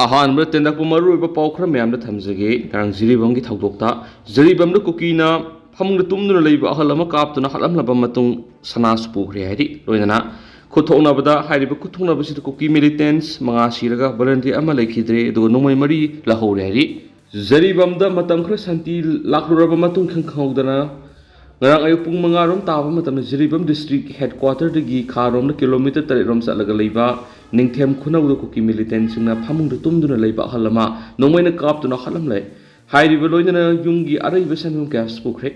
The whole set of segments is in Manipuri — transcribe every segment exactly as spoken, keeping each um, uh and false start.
ꯑꯍꯥꯟꯕꯗ ꯇꯦꯟꯗꯛꯄ ꯃꯔꯨꯑꯣꯏꯕ ꯄꯥꯎ ꯈꯔ ꯃꯌꯥꯝꯗ ꯊꯝꯖꯒꯦ꯫ ꯉꯔꯥꯡ ꯖꯤꯔꯤꯕꯥꯝꯒꯤ ꯊꯧꯗꯣꯛꯇ ꯖꯤꯔꯤꯕꯥꯝꯗ ꯀꯨꯀꯤꯅ ꯐꯃꯨꯡꯗ ꯇꯨꯝꯗꯨꯅ ꯂꯩꯕ ꯑꯍꯜ ꯑꯃ ꯀꯥꯞꯇꯨꯅ ꯍꯥꯠꯂꯝꯂꯕ ꯃꯇꯨꯡ ꯁꯅꯥꯁꯨ ꯄꯨꯈ꯭ꯔꯦ ꯍꯥꯏꯔꯤ꯫ ꯂꯣꯏꯅꯅ ꯈꯨꯠꯊꯣꯛꯅꯕꯗ, ꯍꯥꯏꯔꯤꯕ ꯈꯨꯠꯊꯣꯛꯅꯕꯁꯤꯗ ꯀꯨꯀꯤ ꯃꯤꯂꯤꯇꯦꯟꯁ ꯃꯉꯥ ꯁꯤꯔꯒ ꯚꯣꯂꯟꯇꯤꯌꯔ ꯑꯃ ꯂꯩꯈꯤꯗ꯭ꯔꯦ, ꯑꯗꯨꯒ ꯅꯣꯡꯃꯩ ꯃꯔꯤ ꯂꯧꯍꯧꯔꯦ ꯍꯥꯏꯔꯤ꯫ ꯖꯔꯤꯕꯥꯝꯗ ꯃꯇꯝ ꯈꯔ ꯁꯥꯟꯇꯤ ꯂꯥꯛꯂꯨꯔꯕ ꯃꯇꯨꯡ, ꯏꯈꯪ ꯈꯪꯍꯧꯗꯅ ꯉꯔꯥꯡ ꯑꯌꯨꯛ ꯄꯨꯡ ꯃꯉꯥ ꯔꯣꯝ ꯇꯥꯕ ꯃꯇꯝꯗ ꯖꯤꯔꯤꯕꯥꯝ ꯗꯤꯁꯇ꯭ꯔꯤꯛ ꯍꯦꯗꯀ꯭ꯋꯥꯇꯔꯗꯒꯤ ꯈꯥꯔꯣꯝꯗ ꯀꯤꯂꯣꯃꯤꯇꯔ ꯇꯔꯦꯠ ꯔꯣꯝ ꯆꯠꯂꯒ ꯂꯩꯕ ꯅꯤꯡꯊꯦꯝ ꯈꯨꯅꯧꯗ ꯀꯨꯀꯤ ꯃꯤꯂꯤꯇꯦꯟꯁꯤꯡꯅ ꯐꯃꯨꯡꯗ ꯇꯨꯝꯗꯨꯅ ꯂꯩꯕ ꯑꯍꯜ ꯑꯃ ꯅꯣꯡꯃꯩꯅ ꯀꯥꯞꯇꯨꯅ ꯍꯥꯠꯂꯝꯂꯦ꯫ ꯍꯥꯏꯔꯤꯕ ꯂꯣꯏꯅꯅ ꯌꯨꯝꯒꯤ ꯑꯔꯩꯕ ꯁꯦꯟꯐꯝ ꯀꯌꯥꯁꯨ ꯄꯨꯈ꯭ꯔꯦ꯫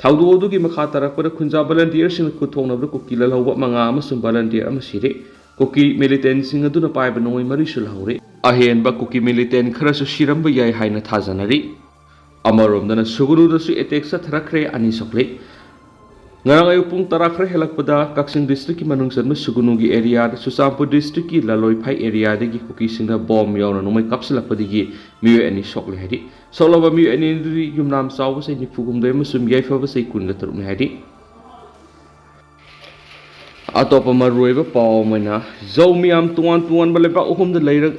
ꯊꯧꯗꯣꯛ ꯑꯗꯨꯒꯤ ꯃꯈꯥ ꯇꯥꯔꯛꯄꯗ ꯈꯨꯟꯖꯥ ꯚꯣꯂꯟꯇꯤꯌꯔꯁꯤꯡꯅ ꯈꯨꯠꯊꯣꯛꯅꯕꯗ ꯀꯨꯀꯤ ꯂꯥꯜꯍꯧꯕ ꯃꯉꯥ ꯑꯃꯁꯨꯡ ꯚꯣꯂꯟꯇꯤꯌꯔ ꯑꯃ ꯁꯤꯔꯦ꯫ ꯀꯨꯀꯤ ꯃꯤꯂꯤꯇꯦꯟꯁꯤꯡ ꯑꯗꯨꯅ ꯄꯥꯏꯕ ꯅꯣꯡꯃꯩ ꯃꯔꯤꯁꯨ ꯂꯧꯍꯧꯔꯦ꯫ ꯑꯍꯦꯟꯕ ꯀꯨꯀꯤ ꯃꯤꯂꯤꯇꯦꯟ ꯈꯔꯁꯨ ꯁꯤꯔꯝꯕ ꯌꯥꯏ ꯍꯥꯏꯅ ꯊꯥꯖꯅꯔꯤ꯫ ꯑꯃꯔꯣꯝꯗꯅ ꯁꯨꯒꯅꯨꯗꯁꯨ ꯑꯦꯇꯦꯛ ꯆꯠꯊꯔꯛꯈ꯭ꯔꯦ, ꯑꯅꯤ ꯁꯣꯛꯂꯦ꯫ ꯉꯔꯥꯡ ꯑꯌꯨꯛ ꯄꯨꯡ ꯇꯔꯥ ꯈꯔ ꯍꯦꯜꯂꯛꯄꯗ ꯀꯛꯆꯤꯡ ꯗꯤꯁꯇ꯭ꯔꯤꯛꯀꯤ ꯃꯅꯨꯡ ꯆꯟꯕ ꯁꯨꯒꯅꯨꯒꯤ ꯑꯦꯔꯤꯌꯥꯗ, ꯆꯨꯔꯆꯥꯟꯄꯨꯔ ꯗꯤꯁꯇ꯭ꯔꯤꯛꯀꯤ ꯂꯥꯂꯣꯏꯐꯥꯏ ꯑꯦꯔꯤꯌꯥꯗꯒꯤ ꯀꯨꯀꯤꯁꯤꯡꯗ ꯕꯣꯝ ꯌꯥꯎꯅ ꯅꯣꯡꯃꯩ ꯀꯥꯞꯁꯤꯜꯂꯛꯄꯗꯒꯤ ꯃꯤꯑꯣꯏ ꯑꯅꯤ ꯁꯣꯛꯂꯦ ꯍꯥꯏꯔꯤ꯫ ꯁꯣꯛꯂꯕ ꯃꯤꯑꯣꯏ ꯑꯅꯤ ꯑꯗꯨꯗꯤ ꯌꯨꯝꯅꯥꯝ ꯆꯥꯎꯕ ꯆꯍꯤ ꯅꯤꯐꯨ ꯍꯨꯝꯗꯣꯏ ꯑꯃꯁꯨꯡ ꯌꯥꯏꯐꯕ ꯆꯍꯤ ꯀꯨꯟꯒ ꯇꯔꯨꯛꯅꯤ ꯍꯥꯏꯔꯤ꯫ ꯑꯇꯣꯞꯄ ꯃꯔꯨꯑꯣꯏꯕ ꯄꯥꯎ ꯑꯃꯅ, ꯖꯧ ꯃꯤꯌꯥꯝ ꯇꯣꯉꯥꯟ ꯇꯣꯉꯥꯟꯕ ꯂꯩꯕꯥꯛ ꯑꯍꯨꯝꯗ ꯂꯩꯔ-,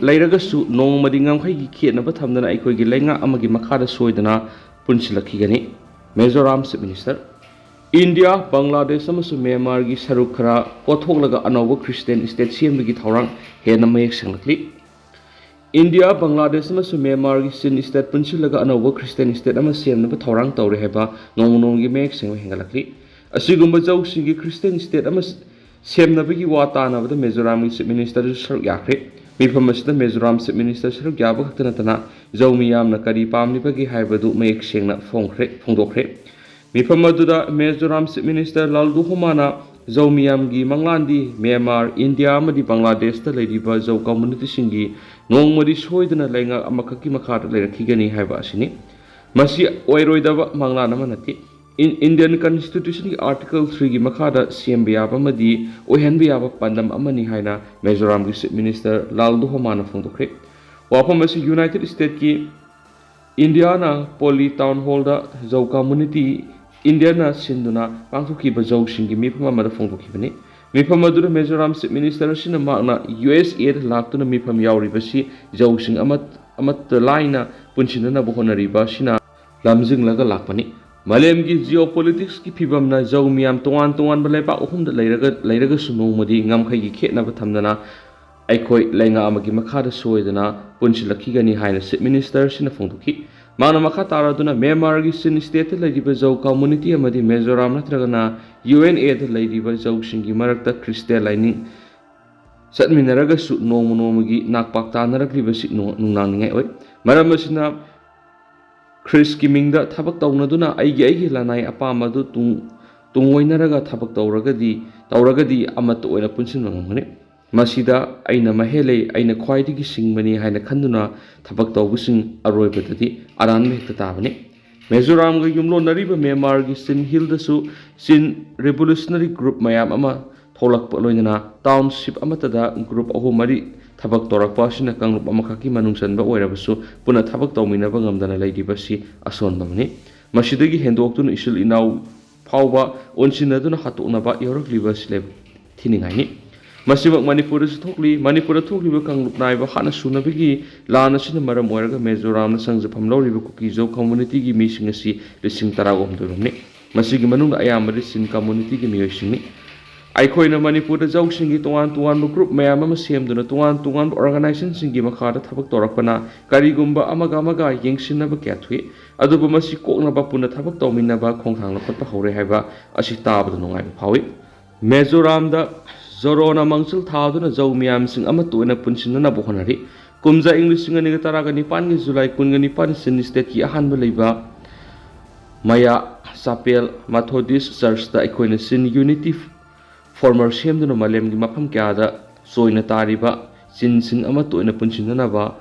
ꯂꯩꯔꯒꯁꯨ ꯅꯣꯡꯃꯗꯤ ꯉꯝꯈꯩꯒꯤ ꯈꯦꯠꯅꯕ ꯊꯝꯗꯅ ꯑꯩꯈꯣꯏꯒꯤ ꯂꯩꯉꯥꯛ ꯑꯃꯒꯤ ꯃꯈꯥꯗ ꯁꯣꯏꯗꯅ ꯄꯨꯟꯁꯤꯜꯂꯛꯈꯤꯒꯅꯤ꯫ Mizoram chief minister. India, Bangladesh ꯑꯃꯁꯨꯡ ꯃ꯭ꯌꯥꯟꯃꯥꯔꯒꯤ ꯁꯔꯨꯛ ꯈꯔ ꯀꯣꯠꯊꯣꯛꯂꯒ ꯑꯅꯧꯕ ꯈ꯭ꯔꯤꯁꯇꯤꯌꯥꯟ ꯁ꯭ꯇꯦꯠ ꯁꯦꯝꯕꯒꯤ ꯊꯧꯔꯥꯡ ꯍꯦꯟꯅ ꯃꯌꯦꯛ ꯁꯦꯡꯂꯛꯂꯤ꯫ ꯏꯟꯗꯤꯌꯥ, ꯕꯪꯒ꯭ꯂꯥꯗꯦꯁ ꯑꯃꯁꯨꯡ ꯃ꯭ꯌꯥꯟꯃꯥꯔꯒꯤ ꯆꯤꯟ ꯁ꯭ꯇꯦꯠ ꯄꯨꯟꯁꯤꯜꯂꯒ ꯑꯅꯧꯕ ꯈ꯭ꯔꯤꯁꯇꯤꯌꯥꯟ ꯁ꯭ꯇꯦꯠ ꯑꯃ ꯁꯦꯝꯅꯕ ꯊꯧꯔꯥꯡ ꯇꯧꯔꯤ ꯍꯥꯏꯕ ꯅꯣꯡꯃ ꯅꯣꯡꯃꯒꯤ ꯃꯌꯦꯛ ꯁꯦꯡꯕ ꯍꯦꯟꯒꯠꯂꯛꯂꯤ꯫ ꯑꯁꯤꯒꯨꯝꯕ ꯖꯧꯁꯤꯡꯒꯤ ꯈ꯭ꯔꯤꯁꯇꯤꯌꯥꯟ ꯁ꯭ꯇꯦꯠ ꯑꯃ ꯁꯦꯝꯅꯕꯒꯤ ꯋꯥ ꯇꯥꯅꯕꯗ ꯃꯤꯖꯣꯔꯥꯝꯒꯤ ꯆꯤꯐ ꯃꯤꯅꯤꯁꯇꯔꯁꯨ ꯁꯔꯨꯛ ꯌꯥꯈ꯭ꯔꯦ꯫ ꯃꯤꯐꯝ ꯑꯁꯤꯗ ꯃꯤꯖꯣꯔꯥꯝ ꯆꯤꯐ ꯃꯤꯅꯤꯁꯇꯔ ꯁꯔꯨꯛ ꯌꯥꯕ ꯈꯛꯇ ꯅꯠꯇꯅ ꯖꯧ ꯃꯤꯌꯥꯝꯅ ꯀꯔꯤ ꯄꯥꯝꯂꯤꯕꯒꯦ ꯍꯥꯏꯕꯗꯨ ꯃꯌꯦꯛ ꯁꯦꯡꯅ ꯐꯣꯡꯈ꯭ꯔꯦ, ꯐꯣꯡꯗꯣꯛꯈ꯭ꯔꯦ꯫ ꯃꯤꯐꯝ ꯑꯗꯨꯗ ꯃꯤꯖꯣꯔꯥꯝ ꯆꯤꯐ ꯃꯤꯅꯤꯁꯇꯔ ꯂꯥꯜꯗꯨꯍꯣꯃꯥꯅ ꯖꯧ ꯃꯤꯌꯥꯝꯒꯤ ꯃꯪꯂꯥꯟꯗꯤ ꯃ꯭ꯌꯥꯟꯃꯥꯔ, ꯏꯟꯗꯤꯌꯥ ꯑꯃꯗꯤ ꯕꯪꯒ꯭ꯂꯥꯗꯦꯁꯇ ꯂꯩꯔꯤꯕ ꯖꯧ ꯀꯝꯃꯨꯅꯤꯇꯤꯁꯤꯡꯒꯤ ꯅꯣꯡꯃꯗꯤ ꯁꯣꯏꯗꯅ ꯂꯩꯉꯥꯛ ꯑꯃꯈꯛꯀꯤ ꯃꯈꯥꯗ ꯂꯩꯔꯛꯈꯤꯒꯅꯤ ꯍꯥꯏꯕ ꯑꯁꯤꯅꯤ꯫ ꯃꯁꯤ ꯑꯣꯏꯔꯣꯏꯗꯕ ꯃꯪꯂꯥꯟ ꯑꯃ ꯅꯠꯇꯦ꯫ ꯏꯟ-, ꯏꯟꯗꯤꯌꯟ ꯀꯟꯁꯇꯤꯇ꯭ꯌꯨꯁꯟꯒꯤ ꯑꯥꯔꯇꯤꯀꯜ ꯊ꯭ꯔꯤꯒꯤ ꯃꯈꯥꯗ ꯁꯦꯝꯕ ꯌꯥꯕ ꯑꯃꯗꯤ ꯑꯣꯏꯍꯟꯕ ꯌꯥꯕ ꯄꯥꯟꯗꯝ ꯑꯃꯅꯤ ꯍꯥꯏꯅ ꯃꯤꯖꯣꯔꯥꯝꯒꯤ ꯆꯤꯐ ꯃꯤꯅꯤꯁꯇꯔ ꯂꯥꯜꯗꯨꯍꯣꯃꯥꯅ ꯐꯣꯡꯗꯣꯛꯈ꯭ꯔꯦ꯫ ꯋꯥꯐꯝ ꯑꯁꯤ ꯌꯨꯅꯥꯏꯇꯦꯗ ꯁ꯭ꯇꯦꯠꯀꯤ ꯏꯟꯗꯤꯌꯥꯅ ꯄꯣꯂꯤ ꯇꯥꯎꯟ ꯍꯣꯜꯗ ꯖꯧ ꯀꯝꯃꯨꯅꯤꯇꯤ ꯏꯟꯗꯤꯌꯥꯅ ꯁꯤꯟꯗꯨꯅ ꯄꯥꯡꯊꯣꯛꯈꯤꯕ ꯖꯧꯁꯤꯡꯒꯤ ꯃꯤꯐꯝ ꯑꯃꯗ ꯐꯣꯡꯗꯣꯛꯈꯤꯕꯅꯤ꯫ ꯃꯤꯐꯝ ꯑꯗꯨꯗ ꯃꯤꯖꯣꯔꯥꯝ Chief Minister ꯑꯁꯤꯅ ꯃꯍꯥꯛꯅ ꯌꯨ ꯑꯦꯁ ꯑꯦꯗ ꯂꯥꯛꯇꯨꯅ ꯃꯤꯐꯝ ꯌꯥꯎꯔꯤꯕꯁꯤ ꯖꯧꯁꯤꯡ ꯑꯃꯠ-, ꯑꯃꯠꯇ ꯂꯥꯏꯅ ꯄꯨꯟꯁꯤꯟꯅꯅꯕ ꯍꯣꯠꯅꯔꯤꯕ ꯑꯁꯤꯅ ꯂꯝꯖꯤꯡꯂꯒ ꯂꯥꯛꯄꯅꯤ꯫ ꯃꯥꯂꯦꯝꯒꯤ geopoliticsꯀꯤ ꯐꯤꯕꯝꯅ ꯖꯧ ꯃꯤꯌꯥꯝ ꯇꯣꯉꯥꯟ ꯇꯣꯉꯥꯟꯕ ꯂꯩꯕꯥꯛ ꯑꯍꯨꯝꯗ ꯂꯩꯔꯒ, ꯂꯩꯔꯒꯁꯨ ꯅꯣꯡꯃꯗꯤ ꯉꯝꯈꯩꯒꯤ ꯈꯦꯠꯅꯕ ꯊꯝꯗꯅ ꯑꯩꯈꯣꯏ ꯂꯩꯉꯥꯛ ꯑꯃꯒꯤ ꯃꯈꯥꯗ ꯁꯣꯏꯗꯅ ꯄꯨꯟꯁꯤꯜꯂꯛꯈꯤꯒꯅꯤ ꯍꯥꯏꯅ Chief Minister ꯑꯁꯤꯅ ꯐꯣꯡꯗꯣꯛꯈꯤ꯫ ꯃꯥꯅ ꯃꯈꯥ ꯇꯥꯔꯗꯨꯅ ꯃ꯭ꯌꯥꯟꯃꯥꯔꯒꯤ ꯆꯤꯟ stateꯇ ꯂꯩꯔꯤꯕ ꯖꯧ community ꯑꯃꯗꯤ ꯃꯤꯖꯣꯔꯥꯝ ꯅꯠꯇ꯭ꯔꯒꯅ ꯌꯨ ꯑꯦꯟ ꯑꯦꯗ ꯂꯩꯔꯤꯕ ꯖꯧꯁꯤꯡꯒꯤ ꯃꯔꯛꯇ ꯈ꯭ꯔꯤꯁꯇꯤꯌꯥꯟ ꯂꯥꯏꯅꯤꯡ ꯆꯠꯃꯤꯟꯅꯔꯒꯁꯨ ꯅꯣꯡꯃ ꯅꯣꯡꯃꯒꯤ ꯅꯥꯛꯄꯥꯛ ꯇꯥꯅꯔꯛꯂꯤꯕꯁꯤ ꯅꯨꯡ-, ꯅꯨꯡꯅꯥꯡꯅꯤꯡꯉꯥꯏ ꯑꯣꯏ꯫ ꯃꯔꯝ ꯑꯁꯤꯅ ꯈ꯭ꯔꯤꯁꯀꯤ ꯃꯤꯡꯗ ꯊꯕꯛ ꯇꯧꯅꯗꯨꯅ ꯑꯩꯒꯤ ꯑꯩꯒꯤ ꯂꯅꯥꯏ ꯑꯄꯥꯝꯕ ꯑꯗꯨ ꯇꯨꯡ-, ꯇꯨꯡꯑꯣꯏꯅꯔꯒ ꯊꯕꯛ ꯇꯧꯔꯒꯗꯤ, ꯇꯧꯔꯒꯗꯤ ꯑꯃꯠꯇ ꯑꯣꯏꯅ ꯄꯨꯟꯁꯤꯟꯕ ꯉꯝꯒꯅꯤ꯫ ꯃꯁꯤꯗ "ꯑꯩꯅ ꯃꯍꯦꯜꯂꯦ, ꯑꯩꯅ ꯈ꯭ꯋꯥꯏꯗꯒꯤ ꯁꯤꯡꯕꯅꯤ" ꯍꯥꯏꯅ ꯈꯟꯗꯨꯅ ꯊꯕꯛ ꯇꯧꯕꯁꯤꯡ ꯑꯔꯣꯏꯕꯗꯗꯤ ꯑꯔꯥꯟꯕ ꯍꯦꯛꯇ ꯇꯥꯕꯅꯤ꯫ ꯃꯤꯖꯣꯔꯥꯝꯒ ꯌꯨꯝꯂꯣꯟꯅꯔꯤꯕ ꯃ꯭ꯌꯥꯟꯃꯥꯔꯒꯤ ꯆꯤꯟ ꯍꯤꯜꯗꯁꯨ ꯆꯤꯟ revolutionary group ꯃꯌꯥꯝ ꯑꯃ ꯊꯣꯛꯂꯛꯄ ꯂꯣꯏꯅꯅ township ꯑꯃꯠꯇꯗ group ꯑꯍꯨꯝ ꯃꯔꯤ ꯊꯕꯛ ꯇꯧꯔꯛꯄ ꯑꯁꯤꯅ ꯀꯥꯡꯂꯨꯞ ꯑꯃꯈꯛꯀꯤ ꯃꯅꯨꯡ ꯆꯟꯕ ꯑꯣꯏꯔꯕꯁꯨ ꯄꯨꯟꯅ ꯊꯕꯛ ꯇꯧꯃꯤꯟꯅꯕ ꯉꯝꯗꯅ ꯂꯩꯔꯤꯕꯁꯤ ꯑꯁꯣꯟꯕ ꯑꯃꯅꯤ꯫ ꯃꯁꯤꯗꯒꯤ ꯍꯦꯟꯗꯣꯛꯇꯨꯅ ꯏꯆꯤꯜ ꯏꯅꯥꯎ ꯐꯥꯎꯕ ꯑꯣꯟꯁꯤꯟꯅꯗꯨꯅ ꯍꯥꯠꯇꯣꯛꯅꯕ ꯌꯥꯎꯔꯛꯂꯤꯕ ꯑꯁꯤ ꯂꯩꯕ ꯊꯤꯅꯤꯡꯉꯥꯏꯅꯤ꯫ ꯃꯁꯤꯃꯛ ꯃꯅꯤꯄꯨꯔꯗꯁꯨ ꯊꯣꯛꯂꯤ꯫ ꯃꯅꯤꯄꯨꯔꯗ ꯊꯣꯛꯂꯤꯕ ꯀꯥꯡꯂꯨꯞ ꯅꯥꯏꯕ ꯍꯥꯠꯅ ꯁꯨꯅꯕꯒꯤ ꯂꯥꯟ ꯑꯁꯤꯅ ꯃꯔꯝ ꯑꯣꯏꯔꯒ ꯃꯤꯖꯣꯔꯥꯝꯗ ꯆꯪꯖꯐꯝ ꯂꯧꯔꯤꯕ ꯀꯨꯀꯤ ꯖꯧ communityꯒꯤ ꯃꯤꯁꯤꯡ ꯑꯁꯤ ꯂꯤꯁꯤꯡ ꯇꯔꯥꯒ ꯍꯨꯝꯗꯣꯏ ꯔꯣꯝꯅꯤ꯫ ꯃꯁꯤꯒꯤ ꯃꯅꯨꯡꯗ ꯑꯌꯥꯝꯕꯗꯤ ꯆꯤꯟ communityꯒꯤ ꯃꯤꯑꯣꯏꯁꯤꯡꯅꯤ꯫ ꯑꯩꯈꯣꯏꯅ ꯃꯅꯤꯄꯨꯔꯗ ꯖꯧꯁꯤꯡꯒꯤ ꯇꯣꯉꯥꯟ ꯇꯣꯉꯥꯟꯕ group ꯃꯌꯥꯝ ꯑꯃ ꯁꯦꯝꯗꯨꯅ ꯇꯣꯉꯥꯟ ꯇꯣꯉꯥꯟꯕ organizationꯁꯤꯡꯒꯤ ꯃꯈꯥꯗ ꯊꯕꯛ ꯇꯧꯔꯛꯄꯅ ꯀꯔꯤꯒꯨꯝꯕ ꯑꯃꯒ ꯑꯃꯒ ꯌꯦꯡꯁꯤꯟꯅꯕ ꯀꯌꯥ ꯊꯣꯛꯏ꯫ ꯑꯗꯨꯕꯨ ꯃꯁꯤ ꯀꯣꯛꯅꯕ ꯄꯨꯟꯅ ꯊꯕꯛ ꯇꯧꯃꯤꯟꯅꯕ ꯈꯣꯡꯊꯥꯡ ꯂꯧꯈꯠꯄ ꯍꯧꯔꯦ ꯍꯥꯏꯕ ꯑꯁꯤ ꯇꯥꯕꯗ ꯅꯨꯡꯉꯥꯏꯕ ꯐꯥꯎꯏ꯫ ꯃꯤꯖꯣꯔꯥꯝꯗ ꯖꯣꯔꯣꯅ ꯃꯥꯡꯖꯤꯜ ꯊꯥꯗꯨꯅ ꯖꯧ ꯃꯤꯌꯥꯝꯁꯤꯡ ꯑꯃꯠꯇ ꯑꯣꯏꯅ ꯄꯨꯟꯁꯤꯟꯅꯅꯕ ꯍꯣꯠꯅꯔꯤ꯫ ꯀꯨꯝꯖꯥ ꯏꯪ ꯂꯤꯁꯤꯡ ꯑꯅꯤꯒ ꯇꯔꯥꯒ ꯅꯤꯄꯥꯟꯒꯤ ꯖꯨꯂꯥꯏ ꯀꯨꯟꯒ ꯅꯤꯄꯥꯟ ꯆꯤꯟ stateꯀꯤ ꯑꯍꯥꯟꯕ ꯂꯩꯕ ꯃꯌꯥ ꯆꯥꯄꯦꯜ Methodist Churchꯇ ꯑꯩꯈꯣꯏꯅ ꯆꯤꯟ unity former ꯁꯦꯝꯗꯨꯅ ꯃꯥꯂꯦꯝꯒꯤ ꯃꯐꯝ ꯀꯌꯥꯗ ꯆꯣꯏꯅ ꯇꯥꯔꯤꯕ ꯆꯤꯟꯁꯤꯡ ꯑꯃꯠꯇ ꯑꯣꯏꯅ ꯄꯨꯟꯁꯤꯟꯅꯅꯕ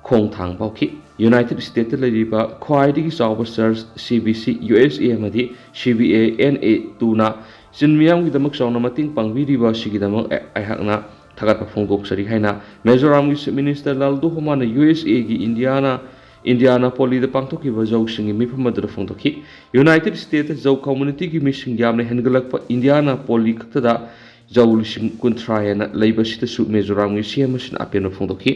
ꯈꯣꯡꯊꯥꯡ ꯄꯥꯎꯈꯤ꯫ United Statesꯇ ꯂꯩꯔꯤꯕ ꯈ꯭ꯋꯥꯏꯗꯒꯤ ꯆꯥꯎꯕ church C B C U S A ꯑꯃꯗꯤ C B A N A twoꯅ ꯆꯤꯟ ꯃꯤꯌꯥꯝꯒꯤꯗꯃꯛ ꯆꯥꯎꯅ ꯃꯇꯦꯡ ꯄꯥꯡꯕꯤꯔꯤꯕ ꯑꯁꯤꯒꯤꯗꯃꯛ ꯑꯩ-, ꯑꯩꯍꯥꯛꯅ ꯊꯥꯒꯠꯄ ꯐꯣꯡꯗꯣꯛꯆꯔꯤ ꯍꯥꯏꯅ ꯃꯤꯖꯣꯔꯥꯝꯒꯤ Chief Minister ꯂꯥꯜꯗꯨꯍꯣꯃꯥꯅ U S Aꯒꯤ ꯏꯟꯗꯤꯌꯥꯅ, ꯏꯟꯗꯤꯌꯥꯅꯥꯄꯣꯂꯤꯗ ꯄꯥꯡꯊꯣꯛꯈꯤꯕ ꯖꯧꯁꯤꯡꯒꯤ ꯃꯤꯐꯝ ꯑꯗꯨꯗ ꯐꯣꯡꯗꯣꯛꯈꯤ꯫ United Statesꯇ ꯖꯧ communityꯒꯤ ꯃꯤꯁꯤꯡ ꯌꯥꯝꯅ ꯍꯦꯟꯒꯠꯂꯛꯄ ꯏꯟꯗꯤꯌꯥꯅꯥꯄꯣꯂꯤ ꯈꯛꯇꯗ ꯖꯧ ꯂꯤꯁꯤꯡ ꯀꯨꯟꯊ꯭ꯔꯥ ꯍꯦꯟꯅ ꯂꯩꯕꯁꯤꯗꯁꯨ ꯃꯤꯖꯣꯔꯥꯝꯒꯤ ꯁꯤ ꯑꯦꯝ ꯑꯁꯤꯅ ꯑꯄꯦꯟꯕ ꯐꯣꯡꯗꯣꯛꯈꯤ꯫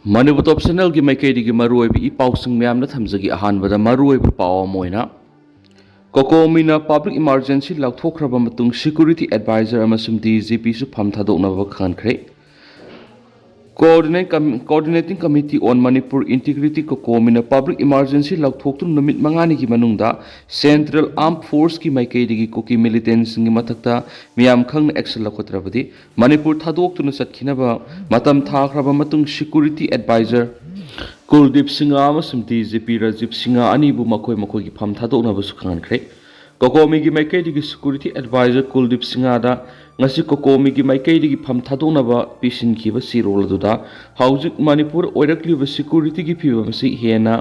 ꯃꯅꯤꯄꯨꯔ ꯇꯣꯞ ꯆꯦꯅꯦꯜꯒꯤ ꯃꯥꯏꯀꯩꯗꯒꯤ ꯃꯔꯨꯑꯣꯏꯕ ꯏ ꯄꯥꯎꯁꯤꯡ ꯃꯌꯥꯝꯅ ꯊꯝꯖꯒꯦ꯫ ꯑꯍꯥꯟꯕꯗ ꯃꯔꯨꯑꯣꯏꯕ ꯄꯥꯎ ꯑꯃ ꯑꯣꯏꯅ, ꯀꯣꯀꯣꯃꯤꯅ ꯄꯕ꯭ꯂꯤꯛ ꯏꯃꯥꯔꯖꯦꯟꯁꯤ ꯂꯥꯎꯊꯣꯛꯈ꯭ꯔꯕ ꯃꯇꯨꯡ ꯁꯦꯀ꯭ꯌꯨꯔꯤꯇꯤ ꯑꯦꯗꯚꯥꯏꯖꯔ ꯑꯃꯁꯨꯡ ꯗꯤ ꯖꯤ ꯄꯤꯁꯨ ꯐꯝ ꯊꯥꯗꯣꯛꯅꯕ ꯈꯪꯍꯟꯈ꯭ꯔꯦ꯫ Coordinate Com- Coordinating Committee on Manipur Integrity, ꯀꯣꯀꯣꯃꯤꯅ ꯄꯕ꯭ꯂꯤꯛ ꯏꯃꯥꯔꯖꯦꯟꯁꯤ ꯂꯥꯎꯊꯣꯛꯇꯨꯅ ꯅꯨꯃꯤꯠ ꯃꯉꯥꯅꯤꯒꯤ ꯃꯅꯨꯡꯗ ꯁꯦꯟꯇ꯭ꯔꯦꯜ ꯑꯥꯔꯝ ꯐꯣꯔꯁꯀꯤ ꯃꯥꯏꯀꯩꯗꯒꯤ ꯀꯨꯀꯤ ꯃꯤꯂꯤꯇꯦꯟꯁꯤꯡꯒꯤ ꯃꯊꯛꯇ ꯃꯤꯌꯥꯝ ꯈꯪꯅ ꯑꯦꯛꯁꯟ ꯂꯧꯈꯠꯇ꯭ꯔꯕꯗꯤ ꯃꯅꯤꯄꯨꯔ ꯊꯥꯗꯣꯛꯇꯨꯅ ꯆꯠꯈꯤꯅꯕ ꯃꯇꯝ ꯊꯥꯈ꯭ꯔꯕ ꯃꯇꯨꯡ ꯁꯦꯀ꯭ꯌꯨꯔꯤꯇꯤ ꯑꯦꯗꯚꯥꯏꯖꯔ ꯀꯨꯜꯗꯤꯞ ꯁꯤꯡꯍ ꯑꯃꯁꯨꯡ D G P Rajib Singh ꯑꯅꯤꯕꯨ ꯃꯈꯣꯏ ꯃꯈꯣꯏꯒꯤ ꯐꯝ ꯊꯥꯗꯣꯛꯅꯕꯁꯨ ꯈꯪꯍꯟꯈ꯭ꯔꯦ꯫ ꯀꯣꯀꯣꯃꯤꯒꯤ ꯃꯥꯏꯀꯩꯗꯒꯤ ꯁꯦꯀ꯭ꯌꯨꯔꯤꯇꯤ ꯑꯦꯗꯚꯥꯏꯖꯔ ꯀꯨꯜꯗꯤꯞ ꯁꯤꯡꯍꯗ ꯉꯁꯤ ꯀꯣꯀꯣꯃꯤꯒꯤ ꯃꯥꯏꯀꯩꯗꯒꯤ ꯐꯝ ꯊꯥꯗꯣꯛꯅꯕ ꯄꯤꯁꯤꯟꯈꯤꯕ ꯆꯦꯔꯣꯜ ꯑꯗꯨꯗ ꯍꯧꯖꯤꯛ ꯃꯅꯤꯄꯨꯔ ꯑꯣꯏꯔꯛꯂꯤꯕ ꯁꯦꯀ꯭ꯌꯨꯔꯤꯇꯤꯒꯤ ꯐꯤꯕꯝ ꯑꯁꯤ ꯍꯦꯟꯅ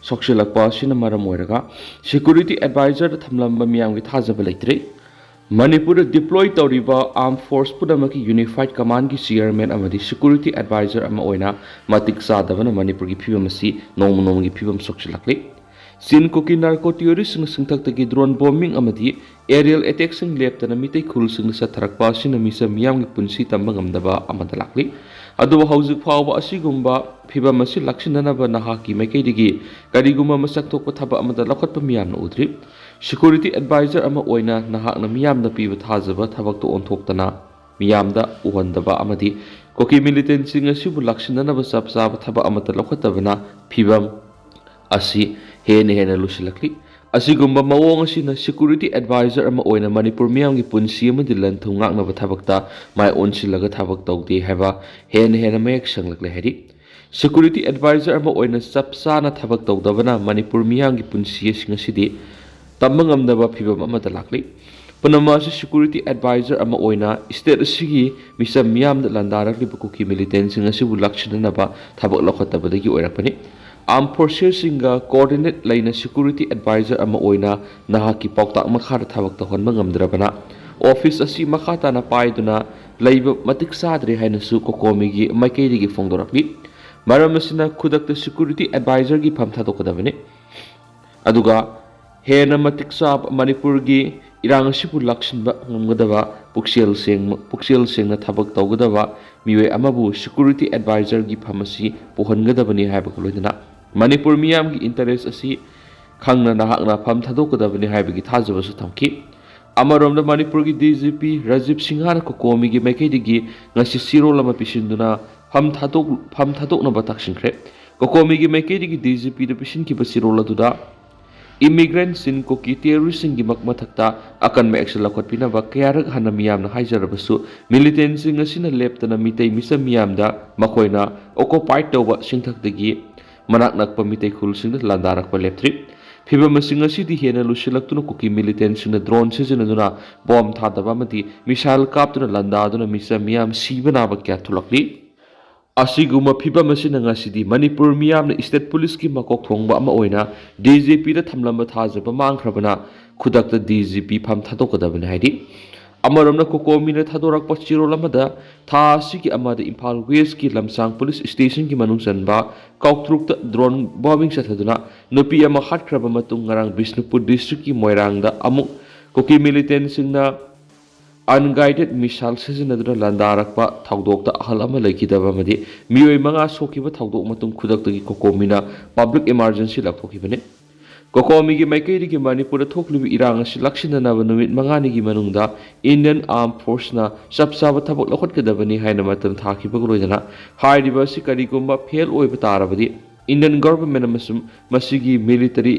ꯁꯣꯛꯆꯤꯜꯂꯛꯄ ꯑꯁꯤꯅ ꯃꯔꯝ ꯑꯣꯏꯔꯒ ꯁꯦꯀ꯭ꯌꯨꯔꯤꯇꯤ ꯑꯦꯗꯚꯥꯏꯖꯔꯗ ꯊꯝꯂꯝꯕ ꯃꯤꯌꯥꯝꯒꯤ ꯊꯥꯖꯕ ꯂꯩꯇ꯭ꯔꯦ꯫ ꯃꯅꯤꯄꯨꯔꯗ ꯗꯤꯄ꯭ꯂꯣꯏ ꯇꯧꯔꯤꯕ ꯑꯥꯔꯝ ꯐꯣꯔꯁ ꯄꯨꯝꯅꯃꯛꯀꯤ ꯌꯨꯅꯤꯐꯥꯏꯠ ꯀꯃꯥꯟꯒꯤ ꯆꯤꯌꯔꯃꯦꯟ ꯑꯃꯗꯤ ꯁꯦꯀ꯭ꯌꯨꯔꯤꯇꯤ ꯑꯦꯗꯚꯥꯏꯖꯔ ꯑꯃ ꯑꯣꯏꯅ ꯃꯇꯤꯛ ꯆꯥꯗꯕꯅ ꯃꯅꯤꯄꯨꯔꯒꯤ ꯐꯤꯕꯝ ꯑꯁꯤ ꯅꯣꯡꯃ ꯅꯣꯡꯃꯒꯤ ꯐꯤꯕꯝ ꯁꯣꯛꯆꯤꯜꯂꯛꯂꯤ꯫ ꯆꯤꯟ ꯀꯨꯀꯤ ꯅꯥꯔꯀꯣ ꯇꯤꯌꯣꯔꯤꯁꯁꯤꯡꯅ ꯁꯤꯡꯊꯛꯇꯒꯤ ꯗ꯭ꯔꯣꯟ ꯕꯣꯝꯕꯤꯡ ꯑꯃꯗꯤ ꯑꯦꯔꯤꯌꯦꯜ ꯑꯦꯇꯦꯛꯁꯤꯡ ꯂꯦꯞꯇꯅ ꯃꯤꯇꯩ ꯈꯨꯜꯁꯤꯡꯗ ꯆꯠꯊꯔꯛꯄ ꯑꯁꯤꯅ ꯃꯤꯆꯝ ꯃꯤꯌꯥꯝꯒꯤ ꯄꯨꯟꯁꯤ ꯇꯝꯕ ꯉꯝꯗꯕ ꯑꯃꯗ ꯂꯥꯛꯂꯤ꯫ ꯑꯗꯨꯕꯨ ꯍꯧꯖꯤꯛ ꯐꯥꯎꯕ ꯑꯁꯤꯒꯨꯝꯕ ꯐꯤꯕꯝ ꯑꯁꯤ ꯂꯥꯛꯁꯤꯟꯅꯅꯕ ꯅꯍꯥꯛꯀꯤ ꯃꯥꯏꯀꯩꯗꯒꯤ ꯀꯔꯤꯒꯨꯝꯕ ꯃꯁꯛ ꯊꯣꯛꯄ ꯊꯕꯛ ꯑꯃꯗ ꯂꯧꯈꯠꯄ ꯃꯤꯌꯥꯝꯅ ꯎꯗ꯭ꯔꯤ꯫ ꯁꯦꯀ꯭ꯌꯨꯔꯤꯇꯤ ꯑꯦꯗꯚꯥꯏꯖꯔ ꯑꯃ ꯑꯣꯏꯅ ꯅꯍꯥꯛꯅ ꯃꯤꯌꯥꯝꯗ ꯄꯤꯕ ꯊꯥꯖꯕ ꯊꯕꯛꯇ ꯑꯣꯟꯊꯣꯛꯇꯅ ꯃꯤꯌꯥꯝꯗ ꯎꯍꯟꯗꯕ ꯑꯃꯗꯤ ꯀꯨꯀꯤ ꯃꯤꯂꯤꯇꯦꯟꯁꯤꯡ ꯑꯁꯤꯕꯨ ꯂꯥꯛꯁꯤꯟꯅꯅꯕ ꯆꯞ ꯆꯥꯕ ꯊꯕꯛ ꯑꯃꯠꯇ ꯂꯧꯈꯠꯇꯕꯅ ꯐꯤꯕꯝ ꯑꯁꯤ ꯍꯦꯟꯅ ꯍꯦꯟꯅ ꯂꯨꯁꯤꯜꯂꯛꯂꯤ꯫ ꯑꯁꯤꯒꯨꯝꯕ ꯃꯑꯣꯡ ꯑꯁꯤꯅ ꯁꯦꯀ꯭ꯌꯨꯔꯤꯇꯤ ꯑꯦꯗꯚꯥꯏꯖꯔ ꯑꯃ ꯑꯣꯏꯅ ꯃꯅꯤꯄꯨꯔ ꯃꯤꯌꯥꯝꯒꯤ ꯄꯨꯟꯁꯤ ꯑꯃꯗꯤ ꯂꯟ ꯊꯨꯝ ꯉꯥꯛꯅꯕ ꯊꯕꯛꯇ ꯃꯥꯏ ꯑꯣꯟꯁꯤꯜꯂꯒ ꯊꯕꯛ ꯇꯧꯗꯦ ꯍꯥꯏꯕ ꯍꯦꯟꯅ ꯍꯦꯟꯅ ꯃꯌꯦꯛ ꯁꯦꯡꯂꯛꯂꯦ ꯍꯥꯏꯔꯤ꯫ ꯁꯦꯀ꯭ꯌꯨꯔꯤꯇꯤ ꯑꯦꯗꯚꯥꯏꯖꯔ ꯑꯃ ꯑꯣꯏꯅ ꯆꯞ ꯆꯥꯅ ꯊꯕꯛ ꯇꯧꯗꯕꯅ ꯃꯅꯤꯄꯨꯔ ꯃꯤꯌꯥꯝꯒꯤ ꯄꯨꯟꯁꯤ ꯑꯁꯤ ꯉꯁꯤꯗꯤ ꯇꯝꯕ ꯉꯝꯗꯕ ꯐꯤꯕꯝ ꯑꯃꯗ ꯂꯥꯛꯂꯤ꯫ ꯄꯨꯝꯅꯃꯛ ꯑꯁꯤ ꯁꯦꯀ꯭ꯌꯨꯔꯤꯇꯤ ꯑꯦꯗꯚꯥꯏꯖꯔ ꯑꯃ ꯑꯣꯏꯅ ꯁ꯭ꯇꯦꯠ ꯑꯁꯤꯒꯤ ꯃꯤꯆꯝ ꯃꯤꯌꯥꯝꯗ ꯂꯥꯟꯗꯥꯔꯛꯂꯤꯕ ꯀꯨꯀꯤ ꯃꯤꯂꯤꯇꯦꯟꯁꯤꯡ ꯑꯁꯤꯕꯨ ꯂꯥꯛꯁꯤꯟꯅꯅꯕ ꯊꯕꯛ ꯂꯧꯈꯠꯇꯕꯗꯒꯤ ꯑꯣꯏꯔꯛꯄꯅꯤ꯫ ꯑꯥꯔꯝ ꯐꯣꯔꯁꯦꯁꯁꯤꯡꯒ ꯀꯣꯑꯣꯔꯗꯤꯅꯦꯠ ꯂꯩꯅ ꯁꯦꯀ꯭ꯌꯨꯔꯤꯇꯤ ꯑꯦꯗꯚꯥꯏꯖꯔ ꯑꯃ ꯑꯣꯏꯅ ꯅꯍꯥꯛꯀꯤ ꯄꯥꯎꯇꯥꯛ ꯃꯈꯥꯗ ꯊꯕꯛ ꯇꯧꯍꯟꯕ ꯉꯝꯗ꯭ꯔꯕꯅ ꯑꯣꯐꯤꯁ ꯑꯁꯤ ꯃꯈꯥ ꯇꯥꯅ ꯄꯥꯏꯗꯨꯅ ꯂꯩꯕ ꯃꯇꯤꯛ ꯆꯥꯗ꯭ꯔꯦ ꯍꯥꯏꯅꯁꯨ ꯀꯣꯀꯣꯃꯤꯒꯤ ꯃꯥꯏꯀꯩꯗꯒꯤ ꯐꯣꯡꯗꯣꯔꯛꯂꯤ꯫ ꯃꯔꯝ ꯑꯁꯤꯅ ꯈꯨꯗꯛꯇ ꯁꯦꯀ꯭ꯌꯨꯔꯤꯇꯤ ꯑꯦꯗꯚꯥꯏꯖꯔꯒꯤ ꯐꯝ ꯊꯥꯗꯣꯛꯀꯗꯕꯅꯤ꯫ ꯑꯗꯨꯒ ꯍꯦꯟꯅ ꯃꯇꯤꯛ ꯆꯥꯕ ꯃꯅꯤꯄꯨꯔꯒꯤ ꯏꯔꯥꯡ ꯑꯁꯤꯕꯨ ꯂꯥꯛꯁꯤꯟꯕ ꯉꯝꯒꯗꯕ, ꯄꯨꯛꯆꯦꯜ ꯁꯦꯡꯕ, ꯄꯨꯛꯆꯦꯜ ꯁꯦꯡꯅ ꯊꯕꯛ ꯇꯧꯒꯗꯕ ꯃꯤꯑꯣꯏ ꯑꯃꯕꯨ security advisorꯒꯤ ꯐꯝ ꯑꯁꯤ ꯄꯨꯍꯟꯒꯗꯕꯅꯤ ꯍꯥꯏꯕꯒ ꯂꯣꯏꯅꯅ ꯃꯅꯤꯄꯨꯔ ꯃꯤꯌꯥꯝꯒꯤ interest ꯑꯁꯤ ꯈꯪꯅ ꯅꯍꯥꯛꯅ ꯐꯝ ꯊꯥꯗꯣꯛꯀꯗꯕꯅꯤ ꯍꯥꯏꯕꯒꯤ ꯊꯥꯖꯕꯁꯨ ꯊꯝꯈꯤ꯫ ꯑꯃꯔꯣꯝꯗ ꯃꯅꯤꯄꯨꯔꯒꯤ DGP ꯔꯥꯖꯤꯕ ꯁꯤꯡꯍꯅ ꯀꯣꯀꯣꯃꯤꯒꯤ ꯃꯥꯏꯀꯩꯗꯒꯤ ꯉꯁꯤ ꯆꯦꯔꯣꯜ ꯑꯃ ꯄꯤꯁꯤꯟꯗꯨꯅ ꯐꯝ ꯊꯥꯗꯣꯛ-, ꯐꯝ ꯊꯥꯗꯣꯛꯅꯕ ꯇꯥꯛꯁꯤꯟꯈ꯭ꯔꯦ꯫ ꯀꯣꯀꯣꯃꯤꯒꯤ ꯃꯥꯏꯀꯩꯗꯒꯤ DGPꯗ ꯄꯤꯁꯤꯟꯈꯤꯕ ꯆꯦꯔꯣꯜ ꯑꯗꯨꯗ immigrantꯁꯤꯡ, ꯀꯨꯀꯤ terroristꯁꯤꯡꯒꯤ ꯃꯛ-, ꯃꯊꯛꯇ ꯑꯀꯟꯕ action ꯂꯧꯈꯠꯄꯤꯅꯕ ꯀꯌꯥꯔꯛ ꯍꯟꯅ ꯃꯤꯌꯥꯝꯅ ꯍꯥꯏꯖꯔꯕꯁꯨ, militantꯁꯤꯡ ꯑꯁꯤꯅ ꯂꯦꯞꯇꯅ ꯃꯤꯇꯩ ꯃꯤꯆꯝ ꯃꯤꯌꯥꯝꯗ ꯃꯈꯣꯏꯅ occupied ꯇꯧꯕ ꯁꯤꯡꯊꯛꯇꯒꯤ ꯃꯅꯥꯛ ꯅꯛꯄ ꯃꯤꯇꯩ ꯈꯨꯜꯁꯤꯡꯗ ꯂꯥꯟꯗꯥꯔꯛꯄ ꯂꯦꯞꯇ꯭ꯔꯤ꯫ ꯐꯤꯚꯝ ꯑꯁꯤꯡ ꯑꯁꯤꯗꯤ ꯍꯦꯟꯅ ꯂꯨꯁꯤꯜꯂꯛꯇꯨꯅ ꯀꯨꯀꯤ militantꯁꯤꯡꯅ drone ꯁꯤꯖꯤꯟꯅꯗꯨꯅ bomb ꯊꯥꯗꯕ ꯑꯃꯗꯤ missile ꯀꯥꯞꯇꯨꯅ ꯂꯥꯟꯗꯥꯗꯨꯅ ꯃꯤꯆꯝ ꯃꯤꯌꯥꯝ ꯁꯤꯕ ꯅꯥꯕ ꯀꯌꯥ ꯊꯣꯛꯂꯛꯂꯤ꯫ ꯑꯁꯤꯒꯨꯝꯕ ꯐꯤꯚꯝ ꯑꯁꯤꯅ ꯉꯁꯤꯗꯤ ꯃꯅꯤꯄꯨꯔ ꯃꯤꯌꯥꯝꯅ state policeꯀꯤ ꯃꯀꯣꯛ ꯊꯣꯡꯕ ꯑꯃ ꯑꯣꯏꯅ DGPꯗ ꯊꯝꯂꯝꯕ ꯊꯥꯖꯕ ꯃꯥꯡꯈ꯭ꯔꯕꯅ ꯈꯨꯗꯛꯇ DGP ꯐꯝ ꯊꯥꯗꯣꯛꯀꯗꯕꯅꯤ ꯍꯥꯏꯔꯤ꯫ ꯑꯃꯔꯣꯝꯗ ꯀꯣꯀꯣꯃꯤꯅ ꯊꯥꯗꯣꯔꯛꯄ ꯆꯦꯔꯣꯜ ꯑꯃꯗ ꯊꯥ ꯑꯁꯤꯒꯤ ꯑꯃꯗ ꯏꯝꯐꯥꯜ Westꯀꯤ ꯂꯝꯁꯥꯡ police stationꯒꯤ ꯃꯅꯨꯡ ꯆꯟꯕ ꯀꯥꯎꯇ꯭ꯔꯨꯛꯇ drone bombing ꯆꯠꯊꯗꯨꯅ ꯅꯨꯄꯤ ꯑꯃ ꯍꯥꯠꯈ꯭ꯔꯕ ꯃꯇꯨꯡ ꯉꯔꯥꯡ ꯕꯤꯁꯅꯨꯄꯨꯔ districtꯀꯤ ꯃꯣꯏꯔꯥꯡꯗ ꯑꯃꯨꯛ ꯀꯨꯀꯤ militantꯁꯤꯡꯅ unguided missile ꯁꯤꯖꯤꯟꯅꯗꯨꯅ ꯂꯥꯟꯗꯥꯔꯛꯄ ꯊꯧꯗꯣꯛꯇ ꯑꯍꯜ ꯑꯃ ꯂꯩꯈꯤꯗꯕ ꯑꯃꯗꯤ ꯃꯤꯑꯣꯏ ꯃꯉꯥ ꯁꯣꯛꯈꯤꯕ ꯊꯧꯗꯣꯛ ꯃꯇꯨꯡ ꯈꯨꯗꯛꯇꯒꯤ ꯀꯣꯀꯣꯃꯤꯅ public emergency ꯂꯥꯎꯊꯣꯛꯈꯤꯕꯅꯤ꯫ ꯀꯣꯀꯣꯃꯤꯒꯤ ꯃꯥꯏꯀꯩꯗꯒꯤ ꯃꯅꯤꯄꯨꯔꯗ ꯊꯣꯛꯂꯤꯕ ꯏꯔꯥꯡ ꯑꯁꯤ ꯂꯥꯛꯁꯤꯟꯅꯅꯕ ꯅꯨꯃꯤꯠ ꯃꯉꯥꯅꯤꯒꯤ ꯃꯅꯨꯡꯗ Indian Armed Forceꯅ ꯆꯞ ꯆꯥꯕ ꯊꯕꯛ ꯂꯧꯈꯠꯀꯗꯕꯅꯤ ꯍꯥꯏꯅ ꯃꯇꯝ ꯊꯥꯈꯤꯕꯒ ꯂꯣꯏꯅꯅ ꯍꯥꯏꯔꯤꯕ ꯑꯁꯤ ꯀꯔꯤꯒꯨꯝꯕ fail ꯑꯣꯏꯕ ꯇꯥꯔꯕꯗꯤ Indian government ꯑꯃꯁꯨꯡ ꯃꯁꯤꯒꯤ military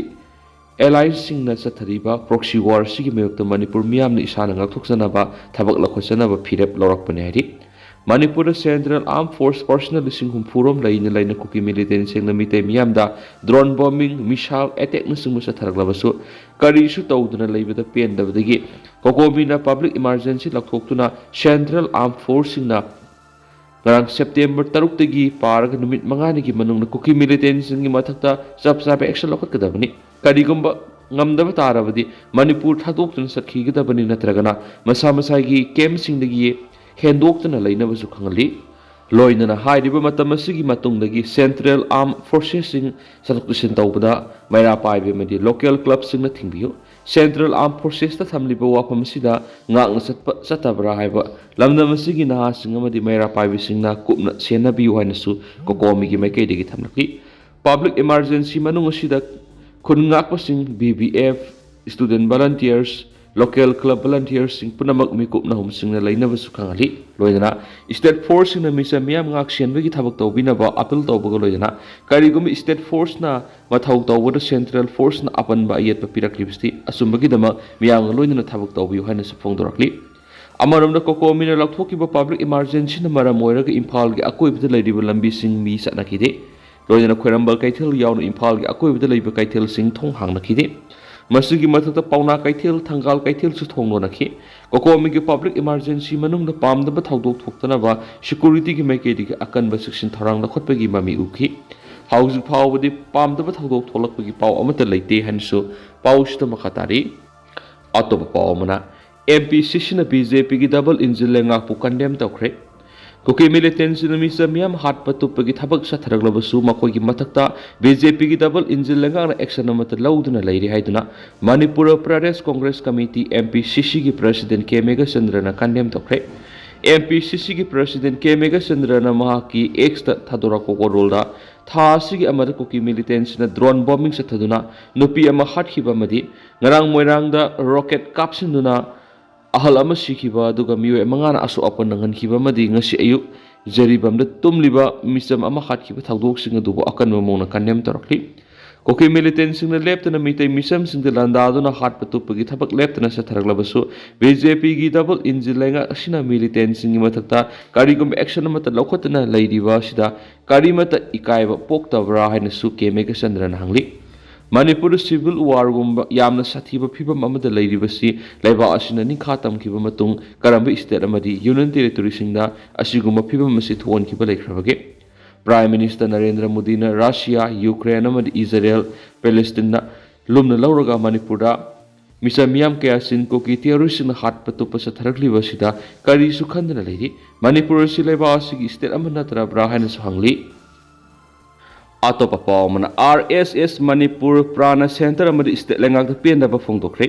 alliesꯁꯤꯡꯅ ꯆꯠꯊꯔꯤꯕ proxy war ꯑꯁꯤꯒꯤ ꯃꯥꯌꯣꯛꯇ ꯃꯅꯤꯄꯨꯔ ꯃꯤꯌꯥꯝꯅ ꯏꯁꯥꯅ ꯉꯥꯛꯊꯣꯛꯆꯅꯕ ꯊꯕꯛ ꯂꯧꯈꯠꯆꯅꯕ ꯐꯤꯔꯦꯞ ꯂꯧꯔꯛꯄꯅꯤ ꯍꯥꯏꯔꯤ꯫ ꯃꯅꯤꯄꯨꯔꯗ Central Armed Force personnel ꯂꯤꯁꯤꯡ ꯍꯨꯝꯐꯨ ꯔꯣꯝ ꯂꯩꯅ ꯂꯩꯅ ꯀꯨꯀꯤ militantꯁꯤꯡꯅ ꯃꯤꯇꯩ ꯃꯤꯌꯥꯝꯗ drone bombing, missile attackꯅꯆꯤꯡꯕ ꯆꯠꯊꯔꯛꯂꯕꯁꯨ ꯀꯔꯤꯁꯨ ꯇꯧꯗꯨꯅ ꯂꯩꯕꯗ ꯄꯦꯟꯗꯕꯗꯒꯤ ꯀꯣꯀꯣꯃꯤꯅ public emergency ꯂꯥꯎꯊꯣꯛꯇꯨꯅ Central Armed Forceꯁꯤꯡꯅ ꯉꯔꯥꯡ September ꯇꯔꯨꯛꯇꯒꯤ ꯄꯥꯔꯒ ꯅꯨꯃꯤꯠ ꯃꯉꯥꯅꯤꯒꯤ ꯃꯅꯨꯡꯗ ꯀꯨꯀꯤ militantꯁꯤꯡꯒꯤ ꯃꯊꯛꯇ ꯆꯞ ꯆꯥꯕ action ꯂꯧꯈꯠꯀꯗꯕꯅꯤ꯫ ꯀꯔꯤꯒꯨꯝꯕ ꯉꯝꯗꯕ ꯇꯥꯔꯕꯗꯤ ꯃꯅꯤꯄꯨꯔ ꯊꯥꯗꯣꯛꯇꯨꯅ ꯆꯠꯈꯤꯒꯗꯕꯅꯤ, ꯅꯠꯇ꯭ꯔꯒꯅ ꯃꯁꯥ ꯃꯁꯥꯒꯤ campꯁꯤꯡꯗꯒꯤ ꯍꯦꯟꯗꯣꯛꯇꯨꯅ ꯂꯩꯅꯕꯁꯨ ꯈꯪꯍꯜꯂꯤ꯫ ꯂꯣꯏꯅꯅ ꯍꯥꯏꯔꯤꯕ ꯃꯇꯝ ꯑꯁꯤꯒꯤ ꯃꯇꯨꯡꯗꯒꯤ Central Armed Forcesꯁꯤꯡ ꯆꯠꯊꯣꯛ ꯆꯠꯁꯤꯟ ꯇꯧꯕꯗ ꯃꯩꯔꯥ ꯄꯥꯏꯕ ꯑꯃꯗꯤ local clubꯁꯤꯡꯅ ꯊꯤꯡꯕꯤꯌꯨ꯫ Central Armed Forcesꯇ ꯊꯝꯂꯤꯕ ꯋꯥꯐꯝ ꯑꯁꯤꯗ ꯉꯥꯛꯅ ꯆꯠꯄ ꯆꯠꯇꯕ꯭ꯔꯥ ꯍꯥꯏꯕ ꯂꯝꯗꯝ ꯑꯁꯤꯒꯤ ꯅꯍꯥꯁꯤꯡ ꯑꯃꯗꯤ ꯃꯩꯔꯥ ꯄꯥꯏꯕꯤꯁꯤꯡꯅ ꯀꯨꯞꯅ ꯁꯦꯟꯅꯕꯤꯌꯨ ꯍꯥꯏꯅꯁꯨ ꯀꯣꯀꯣꯃꯤꯒꯤ ꯃꯥꯏꯀꯩꯗꯒꯤ ꯊꯝꯂꯛꯂꯤ꯫ Public emergency ꯃꯅꯨꯡ ꯑꯁꯤꯗ ꯈꯨꯟ ꯉꯥꯛꯄꯁꯤꯡ, B B F, student volunteers, local club volunteersꯁꯤꯡ ꯄꯨꯝꯅꯃꯛ ꯃꯤꯀꯨꯞ ꯅꯍꯨꯝꯁꯤꯡꯅ ꯂꯩꯅꯕꯁꯨ ꯈꯪꯍꯜꯂꯤ꯫ ꯂꯣꯏꯅꯅ state forceꯁꯤꯡꯅ ꯃꯤꯆꯝ ꯃꯤꯌꯥꯝ ꯉꯥꯛ ꯁꯦꯟꯕꯒꯤ ꯊꯕꯛ ꯇꯧꯕꯤꯅꯕ appeal ꯇꯧꯕꯒ ꯂꯣꯏꯅꯅ ꯀꯔꯤꯒꯨꯝꯕ state forceꯅ ꯃꯊꯧ ꯇꯧꯕꯗ central forceꯅ ꯑꯄꯟꯕ ꯑꯌꯦꯠꯄ ꯄꯤꯔꯛꯂꯤꯕꯁꯤ ꯑꯆꯨꯝꯕꯒꯤꯗꯃꯛ ꯃꯤꯌꯥꯝꯒ ꯂꯣꯏꯅꯅ ꯊꯕꯛ ꯇꯧꯕꯤꯌꯨ ꯍꯥꯏꯅꯁꯨ ꯐꯣꯡꯗꯣꯔꯛꯂꯤ꯫ ꯑꯃꯔꯣꯝꯗ ꯀꯣꯀꯣꯃꯤꯅ ꯂꯧꯊꯣꯛꯈꯤꯕ public emergencyꯅ ꯃꯔꯝ ꯑꯣꯏꯔꯒ ꯏꯝꯐꯥꯜꯒꯤ ꯑꯀꯣꯏꯕꯗ ꯂꯩꯔꯤꯕ ꯂꯝꯕꯤꯁꯤꯡ ꯃꯤ ꯆꯠꯅꯈꯤꯗꯦ꯫ ꯂꯣꯏꯅꯅ ꯈ꯭ꯋꯥꯏꯔꯝꯕꯟ ꯀꯩꯊꯦꯜ ꯌꯥꯎꯅ ꯏꯝꯐꯥꯜꯒꯤ ꯑꯀꯣꯏꯕꯗ ꯂꯩꯕ ꯀꯩꯊꯦꯜꯁꯤꯡ ꯊꯣꯡ ꯍꯥꯡꯅꯈꯤꯗꯦ꯫ ꯃꯁꯤꯒꯤ ꯃꯊꯛꯇ ꯄꯥꯎꯅꯥ ꯀꯩꯊꯦꯜ, ꯊꯪꯒꯥꯜ ꯀꯩꯊꯦꯜꯁꯨ ꯊꯣꯡ ꯂꯣꯟꯅꯈꯤ꯫ ꯀꯣꯀꯣꯃꯤꯒꯤ public emergency ꯃꯅꯨꯡꯗ ꯄꯥꯝꯗꯕ ꯊꯧꯗꯣꯛ ꯊꯣꯛꯇꯅꯕ securityꯒꯤ ꯃꯥꯏꯀꯩꯗꯒꯤ ꯑꯀꯟꯕ ꯆꯦꯛꯁꯤꯟ ꯊꯧꯔꯥꯡ ꯂꯧꯈꯠꯄꯒꯤ ꯃꯃꯤ ꯎꯈꯤ꯫ ꯍꯧꯖꯤꯛ ꯐꯥꯎꯕꯗꯤ ꯄꯥꯝꯗꯕ ꯊꯧꯗꯣꯛ ꯊꯣꯛꯂꯛꯄꯒꯤ ꯄꯥꯎ ꯑꯃꯠꯇ ꯂꯩꯇꯦ ꯍꯥꯏꯅꯁꯨ ꯄꯥꯎꯁꯤꯗ ꯃꯈꯥ ꯇꯥꯔꯤ꯫ ꯑꯇꯣꯞꯄ ꯄꯥꯎ ꯑꯃꯅ, MPCCꯅ BJPꯒꯤ double engine ꯂꯩꯉꯥꯛꯄꯨ condemn ꯇꯧꯈ꯭ꯔꯦ꯫ ꯀꯨꯀꯤ militantꯁꯤꯡꯅ ꯃꯤꯆꯝ ꯃꯤꯌꯥꯝ ꯍꯥꯠꯄ ꯇꯨꯞꯄꯒꯤ ꯊꯕꯛ ꯆꯠꯊꯔꯛꯂꯕꯁꯨ ꯃꯈꯣꯏꯒꯤ ꯃꯊꯛꯇ BJPꯒꯤ double engine ꯂꯩꯉꯥꯛꯅ action ꯑꯃꯠꯇ ꯂꯧꯗꯨꯅ ꯂꯩꯔꯤ ꯍꯥꯏꯗꯨꯅ ꯃꯅꯤꯄꯨꯔ ꯄ꯭ꯔꯗꯦꯁ ꯀꯣꯡꯒ꯭ꯔꯦꯁ ꯀꯃꯤꯇꯤ, MPCCꯒꯤ president ꯀꯦ ꯃꯦꯘꯆꯟꯗ꯭ꯔꯅ condemn ꯇꯧꯈ꯭ꯔꯦ꯫ MPCCꯒꯤ president ꯀꯦ ꯃꯦꯘꯆꯟꯗ꯭ꯔꯅ ꯃꯍꯥꯛꯀꯤ Xꯇ ꯊꯥꯗꯣꯔꯛꯄ ꯋꯥꯔꯣꯜꯗ, ꯊꯥ ꯑꯁꯤꯒꯤ ꯑꯃꯗ ꯀꯨꯀꯤ militantꯁꯤꯡꯅ drone bombing ꯆꯠꯊꯗꯨꯅ ꯅꯨꯄꯤ ꯑꯃ ꯍꯥꯠꯈꯤꯕ ꯑꯃꯗꯤ ꯉꯔꯥꯡ ꯃꯣꯏꯔꯥꯡꯗ rocket ꯀꯥꯞꯁꯤꯟꯗꯨꯅ ꯑꯍꯜ ꯑꯃ ꯁꯤꯈꯤꯕ ꯑꯗꯨꯒ ꯃꯤꯑꯣꯏ ꯃꯉꯥꯅ ꯑꯁꯣꯛ ꯑꯄꯟ ꯅꯪꯍꯟꯈꯤꯕ ꯑꯃꯗꯤ ꯉꯁꯤ ꯑꯌꯨꯛ ꯖꯔꯤꯕꯝꯗ ꯇꯨꯝꯂꯤꯕ ꯃꯤꯆꯝ ꯑꯃ ꯍꯥꯠꯈꯤꯕ ꯊꯧꯗꯣꯛꯁꯤꯡ ꯑꯗꯨꯕꯨ ꯑꯀꯟꯕ ꯃꯑꯣꯡꯗ condemn ꯇꯧꯔꯛꯂꯤ꯫ ꯀꯨꯀꯤ militantꯁꯤꯡꯅ ꯂꯦꯞꯇꯅ ꯃꯤꯇꯩ ꯃꯤꯆꯝꯁꯤꯡꯗ ꯂꯥꯟꯗꯥꯗꯨꯅ ꯍꯥꯠꯄ ꯇꯨꯞꯄꯒꯤ ꯊꯕꯛ ꯂꯦꯞꯇꯅ ꯆꯠꯊꯔꯛꯂꯕꯁꯨ, BJPꯒꯤ double engine ꯂꯩꯉꯥꯛ ꯑꯁꯤꯅ militantꯁꯤꯡꯒꯤ ꯃꯊꯛꯇ ꯀꯔꯤꯒꯨꯝꯕ action ꯑꯃꯠꯇ ꯂꯧꯈꯠꯇꯅ ꯂꯩꯔꯤꯕ ꯑꯁꯤꯗ ꯀꯔꯤꯃꯠꯇ ꯏꯀꯥꯏꯕ ꯄꯣꯛꯇꯕ꯭ꯔꯥ ꯍꯥꯏꯅꯁꯨ ꯀꯦ ꯃꯦꯘꯆꯟꯗ꯭ꯔꯅ ꯍꯪꯂꯤ꯫ ꯃꯅꯤꯄꯨꯔꯗ civil warꯒꯨꯝꯕ ꯌꯥꯝꯅ ꯁꯥꯊꯤꯕ ꯐꯤꯕꯝ ꯑꯃꯗ ꯂꯩꯔꯤꯕꯁꯤ ꯂꯩꯕꯥꯛ ꯑꯁꯤꯅ ꯅꯤꯡꯈꯥ ꯇꯝꯈꯤꯕ ꯃꯇꯨꯡ ꯀꯔꯝꯕ state ꯑꯃꯗꯤ union territoryꯁꯤꯡꯗ ꯑꯁꯤꯒꯨꯝꯕ ꯐꯤꯕꯝ ꯑꯁꯤ ꯊꯣꯛꯍꯟꯈꯤꯕ ꯂꯩꯈ꯭ꯔꯕꯒꯦ? Prime Minister ꯅꯔꯦꯟꯗ꯭ꯔ ꯃꯣꯗꯤꯅ ꯔꯁꯤꯌꯥ, ꯌꯨꯀ꯭ꯔꯦꯟ ꯑꯃꯗꯤ ꯏꯖꯔꯦꯜ, ꯄꯦꯂꯦꯁꯇꯤꯟꯅ ꯂꯨꯝꯅ ꯂꯧꯔꯒ ꯃꯅꯤꯄꯨꯔꯗ ꯃꯤꯆꯝ ꯃꯤꯌꯥꯝ ꯀꯌꯥ ꯆꯤꯟ ꯀꯨꯀꯤ terroristꯁꯤꯡꯅ ꯍꯥꯠꯄ ꯇꯨꯞꯄ ꯆꯠꯊꯔꯛꯂꯤꯕ ꯑꯁꯤꯗ ꯀꯔꯤꯁꯨ ꯈꯟꯗꯅ ꯂꯩꯔꯤ? ꯃꯅꯤꯄꯨꯔ ꯑꯁꯤ ꯂꯩꯕꯥꯛ ꯑꯁꯤꯒꯤ state ꯑꯃ ꯅꯠꯇ꯭ꯔꯕ꯭ꯔꯥ ꯍꯥꯏꯅꯁꯨ ꯍꯪꯂꯤ꯫ ꯑꯇꯣꯞꯄ ꯄꯥꯎ ꯑꯃꯅ, ꯑꯥꯔ ꯑꯦꯁ ꯑꯦꯁ ꯃꯅꯤꯄꯨꯔ ꯄ꯭ꯔꯥꯟꯅ ꯁꯦꯟꯇꯔ ꯑꯃꯗꯤ ꯁ꯭ꯇꯦꯠ ꯂꯩꯉꯥꯛꯇ ꯄꯦꯟꯗꯕ ꯐꯣꯡꯗꯣꯛꯈ꯭ꯔꯦ꯫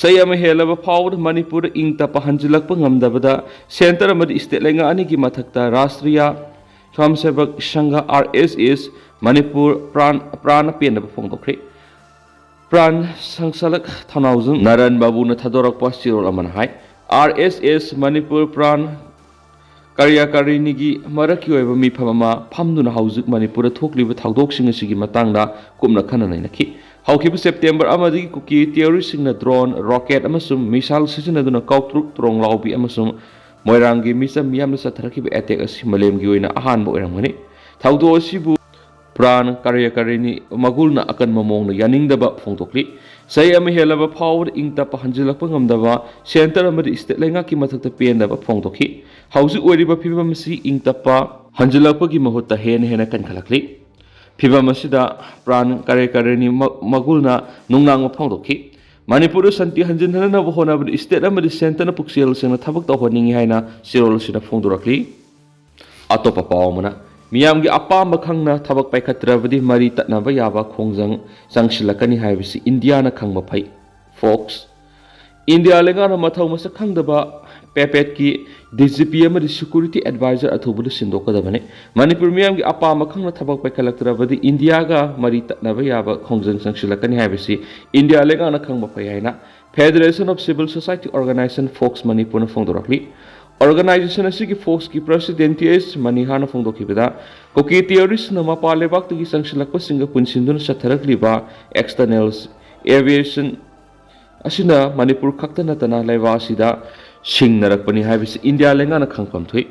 ꯆꯍꯤ ꯑꯃ ꯍꯦꯜꯂꯕ ꯐꯥꯎꯕꯗ ꯃꯅꯤꯄꯨꯔꯗ ꯏꯪ ꯇꯞꯄ ꯍꯟꯖꯤꯜꯂꯛꯄ ꯉꯝꯗꯕꯗ ꯁꯦꯟꯇꯔ ꯑꯃꯗꯤ ꯁ꯭ꯇꯦꯠ ꯂꯩꯉꯥꯛ ꯑꯅꯤꯒꯤ ꯃꯊꯛꯇ ꯔꯥꯁꯇ꯭ꯔꯤꯌꯥ ꯁ꯭ꯋꯥꯌꯝꯁꯦꯕꯛ ꯁꯪꯘ, ꯑꯥꯔ ꯑꯦꯁ ꯑꯦꯁ, ꯃꯅꯤꯄꯨꯔ ꯄ꯭ꯔꯥꯟ, ꯄ꯭ꯔꯥꯟꯅ ꯄꯦꯟꯗꯕ ꯐꯣꯡꯗꯣꯛꯈ꯭ꯔꯦ꯫ ꯄ꯭ꯔꯥꯟ ꯁꯪꯆꯥꯂꯛ ꯊꯧꯅꯥꯎꯖꯝ ꯅꯔꯟ ꯕꯥꯕꯨꯅ ꯊꯥꯗꯣꯔꯛꯄ ꯆꯦꯔꯣꯜ ꯑꯃꯅ ꯍꯥꯏ, ꯑꯥꯔ ꯑꯦꯁ ꯑꯦꯁ ꯃꯅꯤꯄꯨꯔ ꯄ꯭ꯔꯥꯟ ꯀꯥꯔꯌꯥꯀꯥꯔꯤꯅꯤꯒꯤ ꯃꯔꯛꯀꯤ ꯑꯣꯏꯕ ꯃꯤꯐꯝ ꯑꯃ ꯐꯝꯗꯨꯅ ꯍꯧꯖꯤꯛ ꯃꯅꯤꯄꯨꯔꯗ ꯊꯣꯛꯂꯤꯕ ꯊꯧꯗꯣꯛꯁꯤꯡ ꯑꯁꯤꯒꯤ ꯃꯇꯥꯡꯗ ꯀꯨꯞꯅ ꯈꯟꯅ ꯅꯩꯅꯈꯤ꯫ ꯍꯧꯈꯤꯕ ꯁꯦꯞꯇꯦꯝꯕꯔ ꯑꯃꯗꯒꯤ ꯀꯨꯀꯤ ꯇꯦꯔꯣꯔꯤꯁꯁꯤꯡꯅ ꯗ꯭ꯔꯣꯟ, ꯔꯣꯀꯦꯠ ꯑꯃꯁꯨꯡ ꯃꯤꯁꯥꯏꯜ ꯁꯤꯖꯤꯟꯅꯗꯨꯅ ꯀꯥꯎꯇ꯭ꯔꯨꯛ ꯇ꯭ꯔꯣꯡꯂꯥꯎꯕꯤ ꯑꯃꯁꯨꯡ ꯃꯣꯏꯔꯥꯡꯒꯤ ꯃꯤꯆꯝ ꯃꯤꯌꯥꯝꯗ ꯆꯠꯊꯔꯛꯈꯤꯕ ꯑꯦꯇꯦꯛ ꯑꯁꯤ ꯃꯥꯂꯦꯝꯒꯤ ꯑꯣꯏꯅ ꯑꯍꯥꯟꯕ ꯑꯣꯏꯔꯝꯒꯅꯤ꯫ ꯊꯧꯗꯣꯛ ꯑꯁꯤꯕꯨ ꯄ꯭ꯔꯥꯟ ꯀꯥꯔꯌꯥꯀꯥꯔꯤꯅꯤ ꯃꯒꯨꯜꯅ ꯑꯀꯟꯕ ꯃꯑꯣꯡꯗ ꯌꯥꯅꯤꯡꯗꯕ ꯐꯣꯡꯗꯣꯛꯂꯤ꯫ ꯆꯍꯤ ꯑꯃ ꯍꯦꯜꯂꯕ ꯐꯥꯎꯕꯗ ꯏꯪ ꯇꯞꯄ ꯍꯟꯖꯤꯜꯂꯛꯄ ꯉꯝꯗꯕ ꯁꯦꯟꯇꯔ ꯑꯃꯗꯤ ꯁ꯭ꯇꯦꯠ ꯂꯩꯉꯥꯛꯀꯤ ꯃꯊꯛꯇ ꯄꯦꯟꯗꯕ ꯐꯣꯡꯗꯣꯛꯈꯤ꯫ ꯍꯧꯖꯤꯛ ꯑꯣꯏꯔꯤꯕ ꯐꯤꯕꯝ ꯑꯁꯤ ꯏꯪ ꯇꯞꯄ ꯍꯟꯖꯤꯜꯂꯛꯄꯒꯤ ꯃꯍꯨꯠꯇ ꯍꯦꯟꯅ ꯍꯦꯟꯅ ꯀꯟꯈꯠꯂꯛꯂꯤ꯫ ꯐꯤꯕꯝ ꯑꯁꯤꯗ ꯄ꯭ꯔꯥꯟ ꯀꯥꯔꯌꯥꯀꯥꯔꯤꯅꯤ ꯃ-, ꯃꯒꯨꯜꯅ ꯅꯨꯡꯅꯥꯡꯕ ꯐꯣꯡꯗꯣꯛꯈꯤ꯫ ꯃꯅꯤꯄꯨꯔꯗ ꯁꯥꯟꯇꯤ ꯍꯟꯖꯤꯟꯍꯟꯅꯕ ꯍꯣꯠꯅꯕꯗ ꯁ꯭ꯇꯦꯠ ꯑꯃꯗꯤ ꯁꯦꯟꯇꯔꯅ ꯄꯨꯛꯆꯦꯜ ꯁꯦꯡꯅ ꯊꯕꯛ ꯇꯧꯍꯟꯅꯤꯡꯏ ꯍꯥꯏꯅ ꯆꯦꯔꯣꯜ ꯑꯁꯤꯗ ꯐꯣꯡꯗꯣꯔꯛꯂꯤ꯫ ꯑꯇꯣꯞꯄ ꯄꯥꯎ ꯑꯃꯅ, ꯃꯤꯌꯥꯝꯒꯤ ꯑꯄꯥꯝꯕ ꯈꯪꯅ ꯊꯕꯛ ꯄꯥꯏꯈꯠꯇ꯭ꯔꯕꯗꯤ ꯃꯔꯤ ꯇꯠꯅꯕ ꯌꯥꯕ ꯈꯣꯡꯖꯪ ꯆꯪꯁꯤꯜꯂꯛꯀꯅꯤ ꯍꯥꯏꯕꯁꯤ ꯏꯟꯗꯤꯌꯥꯅ ꯈꯪꯕ ꯐꯩ꯫ ꯐꯣꯛꯁ꯫ ꯏꯟꯗꯤꯌꯥ ꯂꯩꯉꯥꯛꯅ ꯃꯊꯧ ꯃꯁꯛ ꯈꯪꯗꯕ ꯄꯦꯄꯦꯠꯀꯤ ꯗꯤ ꯖꯤ ꯄꯤ ꯑꯃꯗꯤ ꯁꯦꯀ꯭ꯌꯨꯔꯤꯇꯤ ꯑꯦꯗꯚꯥꯏꯖꯔ ꯑꯊꯨꯕꯗ ꯁꯤꯟꯗꯣꯛꯀꯗꯕꯅꯤ꯫ ꯃꯅꯤꯄꯨꯔ ꯃꯤꯌꯥꯝꯒꯤ ꯑꯄꯥꯝꯕ ꯈꯪꯅ ꯊꯕꯛ ꯄꯥꯏꯈꯠꯂꯛꯇ꯭ꯔꯕꯗꯤ ꯏꯟꯗꯤꯌꯥꯒ ꯃꯔꯤ ꯇꯠꯅꯕ ꯌꯥꯕ ꯈꯣꯡꯖꯪ ꯆꯪꯁꯤꯜꯂꯛꯀꯅꯤ ꯍꯥꯏꯕꯁꯤ ꯏꯟꯗꯤꯌꯥ ꯂꯩꯉꯥꯛꯅ ꯈꯪꯕ ꯐꯩ ꯍꯥꯏꯅ Federation of Civil Society Organization, fox ꯃꯅꯤꯄꯨꯔꯅ ꯐꯣꯡꯗꯣꯔꯛꯂꯤ꯫ ꯑꯣꯔꯒꯅꯥꯏꯖꯦꯁꯟ ꯑꯁꯤꯒꯤ ꯐꯣꯛꯁꯀꯤ ꯄ꯭ꯔꯁꯤꯗꯦꯟ ꯇꯤ ꯑꯦꯁ ꯃꯅꯤꯍꯥꯅ ꯐꯣꯡꯗꯣꯛꯈꯤꯕꯗ, ꯀꯨꯀꯤ ꯇꯦꯔꯣꯔꯤꯁꯅ ꯃꯄꯥꯟ ꯂꯩꯕꯥꯛꯇꯒꯤ ꯆꯪꯁꯤꯜꯂꯛꯄꯁꯤꯡꯒ ꯄꯨꯟꯁꯤꯟꯗꯨꯅ ꯆꯠꯊꯔꯛꯂꯤꯕ ꯑꯦꯛꯁꯇꯔꯅꯦꯜ ꯑꯦꯚꯤꯌꯦꯁꯟ ꯑꯁꯤꯅ ꯃꯅꯤꯄꯨꯔ ꯈꯛꯇ ꯅꯠꯇꯅ ꯂꯩꯕꯥꯛ ꯑꯁꯤꯗ ꯁꯤꯡꯅꯔꯛꯄꯅꯤ ꯍꯥꯏꯕꯁꯤ ꯏꯟꯗꯤꯌꯥ ꯂꯩꯉꯥꯛꯅ ꯈꯪꯐꯝ ꯊꯣꯛꯏ꯫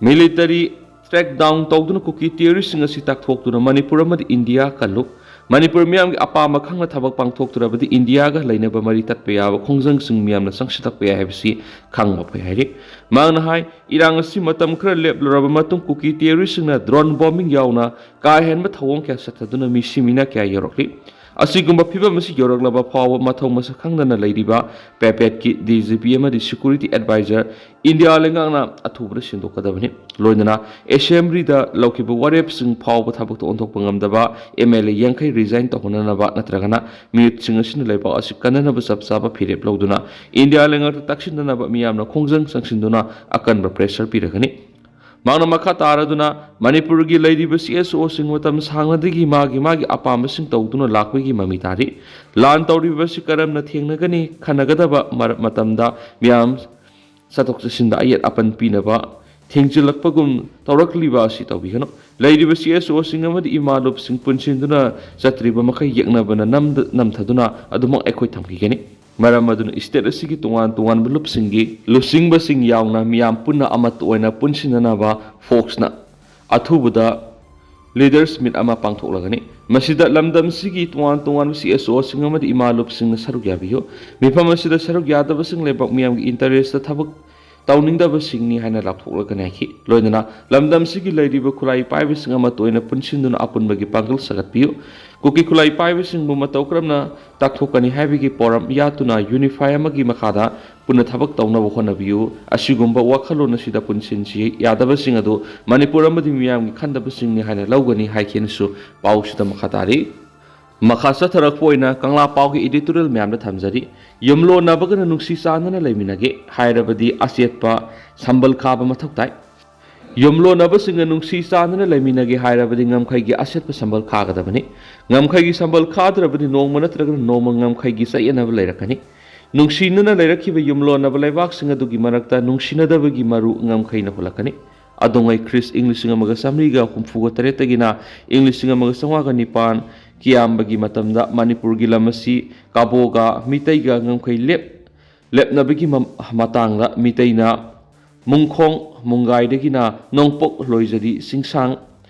ꯃꯤꯂꯤꯇꯔꯤ ꯇ꯭ꯔꯦꯛ ꯗꯥꯎꯟ ꯇꯧꯗꯨꯅ ꯀꯨꯀꯤ ꯇꯦꯔꯣꯔꯤꯁꯁꯤꯡ ꯑꯁꯤ ꯇꯥꯛꯊꯣꯛꯇꯨꯅ ꯃꯅꯤꯄꯨꯔ ꯑꯃꯗꯤ ꯏꯟꯗꯤꯌꯥ ꯀꯜꯂꯨ꯫ ꯃꯅꯤꯄꯨꯔ ꯃꯤꯌꯥꯝꯒꯤ ꯑꯄꯥꯝꯕ ꯈꯪꯅ ꯊꯕꯛ ꯄꯥꯡꯊꯣꯛꯇ꯭ꯔꯕꯗꯤ ꯏꯟꯗꯤꯌꯥꯒ ꯂꯩꯅꯕ ꯃꯔꯤ ꯇꯠꯄ ꯌꯥꯕ ꯈꯣꯡꯖꯪꯁꯤꯡ ꯃꯤꯌꯥꯝꯅ ꯆꯪꯁꯤꯜꯂꯛꯄ ꯌꯥꯏ ꯍꯥꯏꯕꯁꯤ ꯈꯪꯕ ꯐꯩ ꯍꯥꯏꯔꯤ꯫ ꯃꯍꯥꯛꯅ ꯍꯥꯏ, ꯏꯔꯥꯡ ꯑꯁꯤ ꯃꯇꯝ ꯈꯔ ꯂꯦꯞꯂꯨꯔꯕ ꯃꯇꯨꯡ ꯀꯨꯀꯤ ꯇꯦꯔꯣꯔꯤꯁꯁꯤꯡꯅ ꯗ꯭ꯔꯣꯟ ꯕꯣꯝꯕꯤꯡ ꯌꯥꯎꯅ ꯀꯥ ꯍꯦꯟꯕ ꯊꯧꯑꯣꯡ ꯀꯌꯥ ꯆꯠꯊꯗꯨꯅ ꯃꯤ ꯁꯤꯃꯤꯅ ꯀꯌꯥ ꯌꯧꯔꯛꯂꯤ꯫ ꯑꯁꯤꯒꯨꯝꯕ ꯐꯤꯚꯝ ꯑꯁꯤ ꯌꯧꯔꯛꯂꯕ ꯐꯥꯎꯕ ꯃꯊꯧ ꯃꯁꯛ ꯈꯪꯗꯅ ꯂꯩꯔꯤꯕ ꯄꯦꯄꯦꯠꯀꯤ ꯗꯤ ꯖꯤ ꯄꯤ ꯑꯃꯗꯤ ꯁꯦꯀ꯭ꯌꯨꯔꯤꯇꯤ ꯑꯦꯗꯚꯥꯏꯖꯔ ꯏꯟꯗꯤꯌꯥ ꯂꯩꯉꯥꯛꯅ ꯑꯊꯨꯕꯗ ꯁꯤꯟꯗꯣꯛꯀꯗꯕꯅꯤ꯫ ꯂꯣꯏꯅꯅ ꯑꯦꯁꯦꯝꯕ꯭ꯂꯤꯗ ꯂꯧꯈꯤꯕ ꯋꯥꯔꯦꯞꯁꯤꯡ ꯐꯥꯎꯕ ꯊꯕꯛꯇ ꯑꯣꯟꯊꯣꯛꯄ ꯉꯝꯗꯕ ꯑꯦꯝ ꯑꯦꯜ ꯑꯦ ꯌꯥꯡꯈꯩ ꯔꯤꯖꯥꯏꯟ ꯇꯧꯍꯟꯅꯅꯕ ꯅꯠꯇ꯭ꯔꯒꯅ ꯃꯤꯍꯨꯠꯁꯤꯡ ꯑꯁꯤꯅ ꯂꯩꯕꯥꯛ ꯑꯁꯤ ꯀꯟꯅꯅꯕ ꯆꯞ ꯆꯥꯕ ꯐꯤꯔꯦꯞ ꯂꯧꯗꯨꯅ ꯏꯟꯗꯤꯌꯥ ꯂꯩꯉꯥꯛꯇ ꯇꯛꯁꯤꯟꯅꯅꯕ ꯃꯤꯌꯥꯝꯅ ꯈꯣꯡꯖꯪ ꯆꯪꯁꯤꯟꯗꯨꯅ ꯑꯀꯟꯕ ꯄ꯭ꯔꯦꯁꯔ ꯄꯤꯔꯒꯅꯤ꯫ ꯃꯍꯥꯛꯅ ꯃꯈꯥ ꯇꯥꯔꯗꯨꯅ ꯃꯅꯤꯄꯨꯔꯒꯤ ꯂꯩꯔꯤꯕ ꯁꯤ ꯑꯦꯁ ꯑꯣꯁꯤꯡ ꯃꯇꯝ ꯁꯥꯡꯅꯗꯒꯤ ꯃꯥꯒꯤ ꯃꯥꯒꯤ ꯑꯄꯥꯝꯕꯁꯤꯡ ꯇꯧꯗꯨꯅ ꯂꯥꯛꯄꯒꯤ ꯃꯃꯤ ꯇꯥꯔꯤ꯫ ꯂꯥꯟ ꯇꯧꯔꯤꯕ ꯑꯁꯤ ꯀꯔꯝꯅ ꯊꯦꯡꯅꯒꯅꯤ ꯈꯟꯅꯒꯗꯕ ꯃꯔ-, ꯃꯇꯝꯗ ꯃꯤꯌꯥꯝ ꯆꯠꯊꯣꯛ ꯆꯠꯁꯤꯟꯗ ꯑꯌꯦꯠ ꯑꯄꯟ ꯄꯤꯅꯕ ꯊꯦꯡꯖꯤꯜꯂꯛꯄꯒꯨꯝ ꯇꯧꯔꯛꯂꯤꯕ ꯑꯁꯤ ꯇꯧꯕꯤꯒꯅꯨ꯫ ꯂꯩꯔꯤꯕ ꯁꯤ ꯑꯦꯁ ꯑꯣꯁꯤꯡ ꯑꯃꯗꯤ ꯏꯃꯥ ꯂꯨꯞꯁꯤꯡ ꯄꯨꯟꯁꯤꯟꯗꯨꯅ ꯆꯠꯇ꯭ꯔꯤꯕ ꯃꯈꯩ ꯌꯦꯛꯅꯕꯅ ꯅꯝꯗ-, ꯅꯝꯊꯗꯨꯅ ꯑꯗꯨꯃꯛ ꯑꯩꯈꯣꯏ ꯊꯝꯈꯤꯒꯅꯤ꯫ ꯃꯔꯝ ꯑꯗꯨꯅ ꯁ꯭ꯇꯦꯠ ꯑꯁꯤꯒꯤ ꯇꯣꯉꯥꯟ ꯇꯣꯉꯥꯟꯕ ꯂꯨꯞꯁꯤꯡꯒꯤ ꯂꯨꯆꯤꯡꯕꯁꯤꯡ ꯌꯥꯎꯅ ꯃꯤꯌꯥꯝ ꯄꯨꯟꯅ ꯑꯃꯠꯇ ꯑꯣꯏꯅ ꯄꯨꯟꯁꯤꯟꯅꯅꯕ ꯐꯣꯛꯁꯅ ꯑꯊꯨꯕꯗ ꯂꯤꯗꯔꯁ ꯃꯤꯠ ꯑꯃ ꯄꯥꯡꯊꯣꯛꯂꯒꯅꯤ꯫ ꯃꯁꯤꯗ ꯂꯝꯗꯝꯁꯤꯒꯤ ꯇꯣꯉꯥꯟ ꯇꯣꯉꯥꯟꯕ ꯁꯤ ꯑꯦꯁ ꯑꯣꯁꯤꯡ ꯑꯃꯗꯤ ꯏꯃꯥ ꯂꯨꯞꯁꯤꯡꯅ ꯁꯔꯨꯛ ꯌꯥꯕꯤꯌꯨ꯫ ꯃꯤꯐꯝ ꯑꯁꯤꯗ ꯁꯔꯨꯛ ꯌꯥꯗꯕꯁꯤꯡ ꯂꯩꯕꯥꯛ ꯃꯤꯌꯥꯝꯒꯤ ꯏꯟꯇꯔꯦꯁꯇ ꯊꯕꯛ ꯇꯧꯅꯤꯡꯗꯕꯁꯤꯡꯅꯤ ꯍꯥꯏꯅ ꯂꯥꯎꯊꯣꯛꯂꯒꯅꯤ ꯍꯥꯏꯈꯤ꯫ ꯂꯣꯏꯅꯅ ꯂꯝꯗꯝꯁꯤꯒꯤ ꯂꯩꯔꯤꯕ ꯈꯨꯠꯂꯥꯏ ꯄꯥꯏꯕꯁꯤꯡ ꯑꯃꯠꯇ ꯑꯣꯏꯅ ꯄꯨꯟꯁꯤꯟꯗꯨꯅ ꯑꯄꯨꯟꯕꯒꯤ ꯄꯥꯡꯒꯜ ꯁꯥꯒꯠꯄꯤꯌꯨ꯫ ꯀꯨꯀꯤ ꯈꯨꯠꯂꯥꯏ ꯄꯥꯏꯕꯁꯤꯡꯕꯨ ꯃꯇꯧ ꯀꯔꯝꯅ ꯇꯥꯛꯊꯣꯛꯀꯅꯤ ꯍꯥꯏꯕꯒꯤ ꯄꯣꯔꯝ ꯌꯥꯠꯇꯨꯅ ꯌꯨꯅꯤꯐꯥꯏ ꯑꯃꯒꯤ ꯃꯈꯥꯗ ꯄꯨꯟꯅ ꯊꯕꯛ ꯇꯧꯅꯕ ꯍꯣꯠꯅꯕꯤꯌꯨ꯫ ꯑꯁꯤꯒꯨꯝꯕ ꯋꯥꯈꯜꯂꯣꯟ ꯑꯁꯤꯗ ꯄꯨꯟꯁꯤꯟꯁꯤ ꯌꯥꯗꯕꯁꯤꯡ ꯑꯗꯨ ꯃꯅꯤꯄꯨꯔ ꯑꯃꯗꯤ ꯃꯤꯌꯥꯝꯒꯤ ꯈꯟꯗꯕꯁꯤꯡꯅꯤ ꯍꯥꯏꯅ ꯂꯧꯒꯅꯤ ꯍꯥꯏꯈꯤꯅꯁꯨ ꯄꯥꯎꯁꯤꯗ ꯃꯈꯥ ꯇꯥꯔꯤ꯫ ꯃꯈꯥ ꯆꯠꯊꯔꯛꯄ ꯑꯣꯏꯅ ꯀꯪꯂꯥ ꯄꯥꯎꯒꯤ ꯏꯗꯤꯇꯣꯔꯤꯌꯦꯜ ꯃꯌꯥꯝꯗ ꯊꯝꯖꯔꯤ꯫ ꯌꯨꯝꯂꯣꯟꯅꯕꯒꯅ ꯅꯨꯡꯁꯤ ꯆꯥꯟꯅꯅ ꯂꯩꯃꯤꯟꯅꯒꯦ ꯍꯥꯏꯔꯕꯗꯤ ꯑꯆꯦꯠꯄ ꯁꯝꯕꯜ ꯈꯥꯕ ꯃꯊꯧ ꯇꯥꯏ꯫ ꯌꯨꯝꯂꯣꯟꯅꯕꯁꯤꯡꯒ ꯅꯨꯡꯁꯤ ꯆꯥꯟꯅꯅ ꯂꯩꯃꯤꯟꯅꯒꯦ ꯍꯥꯏꯔꯕꯗꯤ ꯉꯝꯈꯩꯒꯤ ꯑꯆꯦꯠꯄ ꯁꯝꯕꯜ ꯈꯥꯒꯗꯕꯅꯤ꯫ ꯉꯝꯈꯩꯒꯤ ꯁꯝꯕꯜ ꯈꯥꯗ꯭ꯔꯕꯗꯤ ꯅꯣꯡꯃ ꯅꯠꯇ꯭ꯔꯒ ꯅꯣꯡꯃ ꯉꯝꯈꯩꯒꯤ ꯆꯌꯦꯠꯅꯕ ꯂꯩꯔꯛꯀꯅꯤ꯫ ꯅꯨꯡꯁꯤꯅꯅ ꯂꯩꯔꯛꯈꯤꯕ ꯌꯨꯝꯂꯣꯟꯅꯕ ꯂꯩꯕꯥꯛꯁꯤꯡ ꯑꯗꯨꯒꯤ ꯃꯔꯛꯇ ꯅꯨꯡꯁꯤꯅꯗꯕꯒꯤ ꯃꯔꯨ ꯉꯝꯈꯩꯅ ꯍꯨꯜꯂꯛꯀꯅꯤ꯫ ꯑꯗꯣꯉꯩ ꯈ꯭ꯔꯤꯁ ꯏꯪ ꯂꯤꯁꯤꯡ ꯑꯃꯒ ꯆꯥꯃꯔꯤꯒ ꯍꯨꯝꯐꯨꯒ ꯇꯔꯦꯠꯇꯒꯤꯅ ꯏꯪ ꯂꯤꯁꯤꯡ ꯑꯃꯒ ꯆꯥꯝꯃꯉꯥꯒ ꯅꯤꯄꯥꯟ ꯀꯤꯌꯥꯝꯕꯒꯤ ꯃꯇꯝꯗ ꯃꯅꯤꯄꯨꯔꯒꯤ ꯂꯝ ꯑꯁꯤ ꯀꯥꯕꯣꯒ ꯃꯤꯇꯩꯒ ꯉꯝꯈꯩ ꯂꯦꯞ-, ꯂꯦꯞꯅꯕꯒꯤ ꯃ-, ꯃꯇꯥꯡꯗ ꯃꯤꯇꯩꯅ ꯃꯨꯡꯈꯣꯡ ꯃꯨꯡꯒꯥꯏꯗꯒꯤꯅ ꯅꯣꯡꯄꯣꯛ ꯂꯣꯏꯖꯗꯤ ꯆꯤꯡꯁꯥꯡ,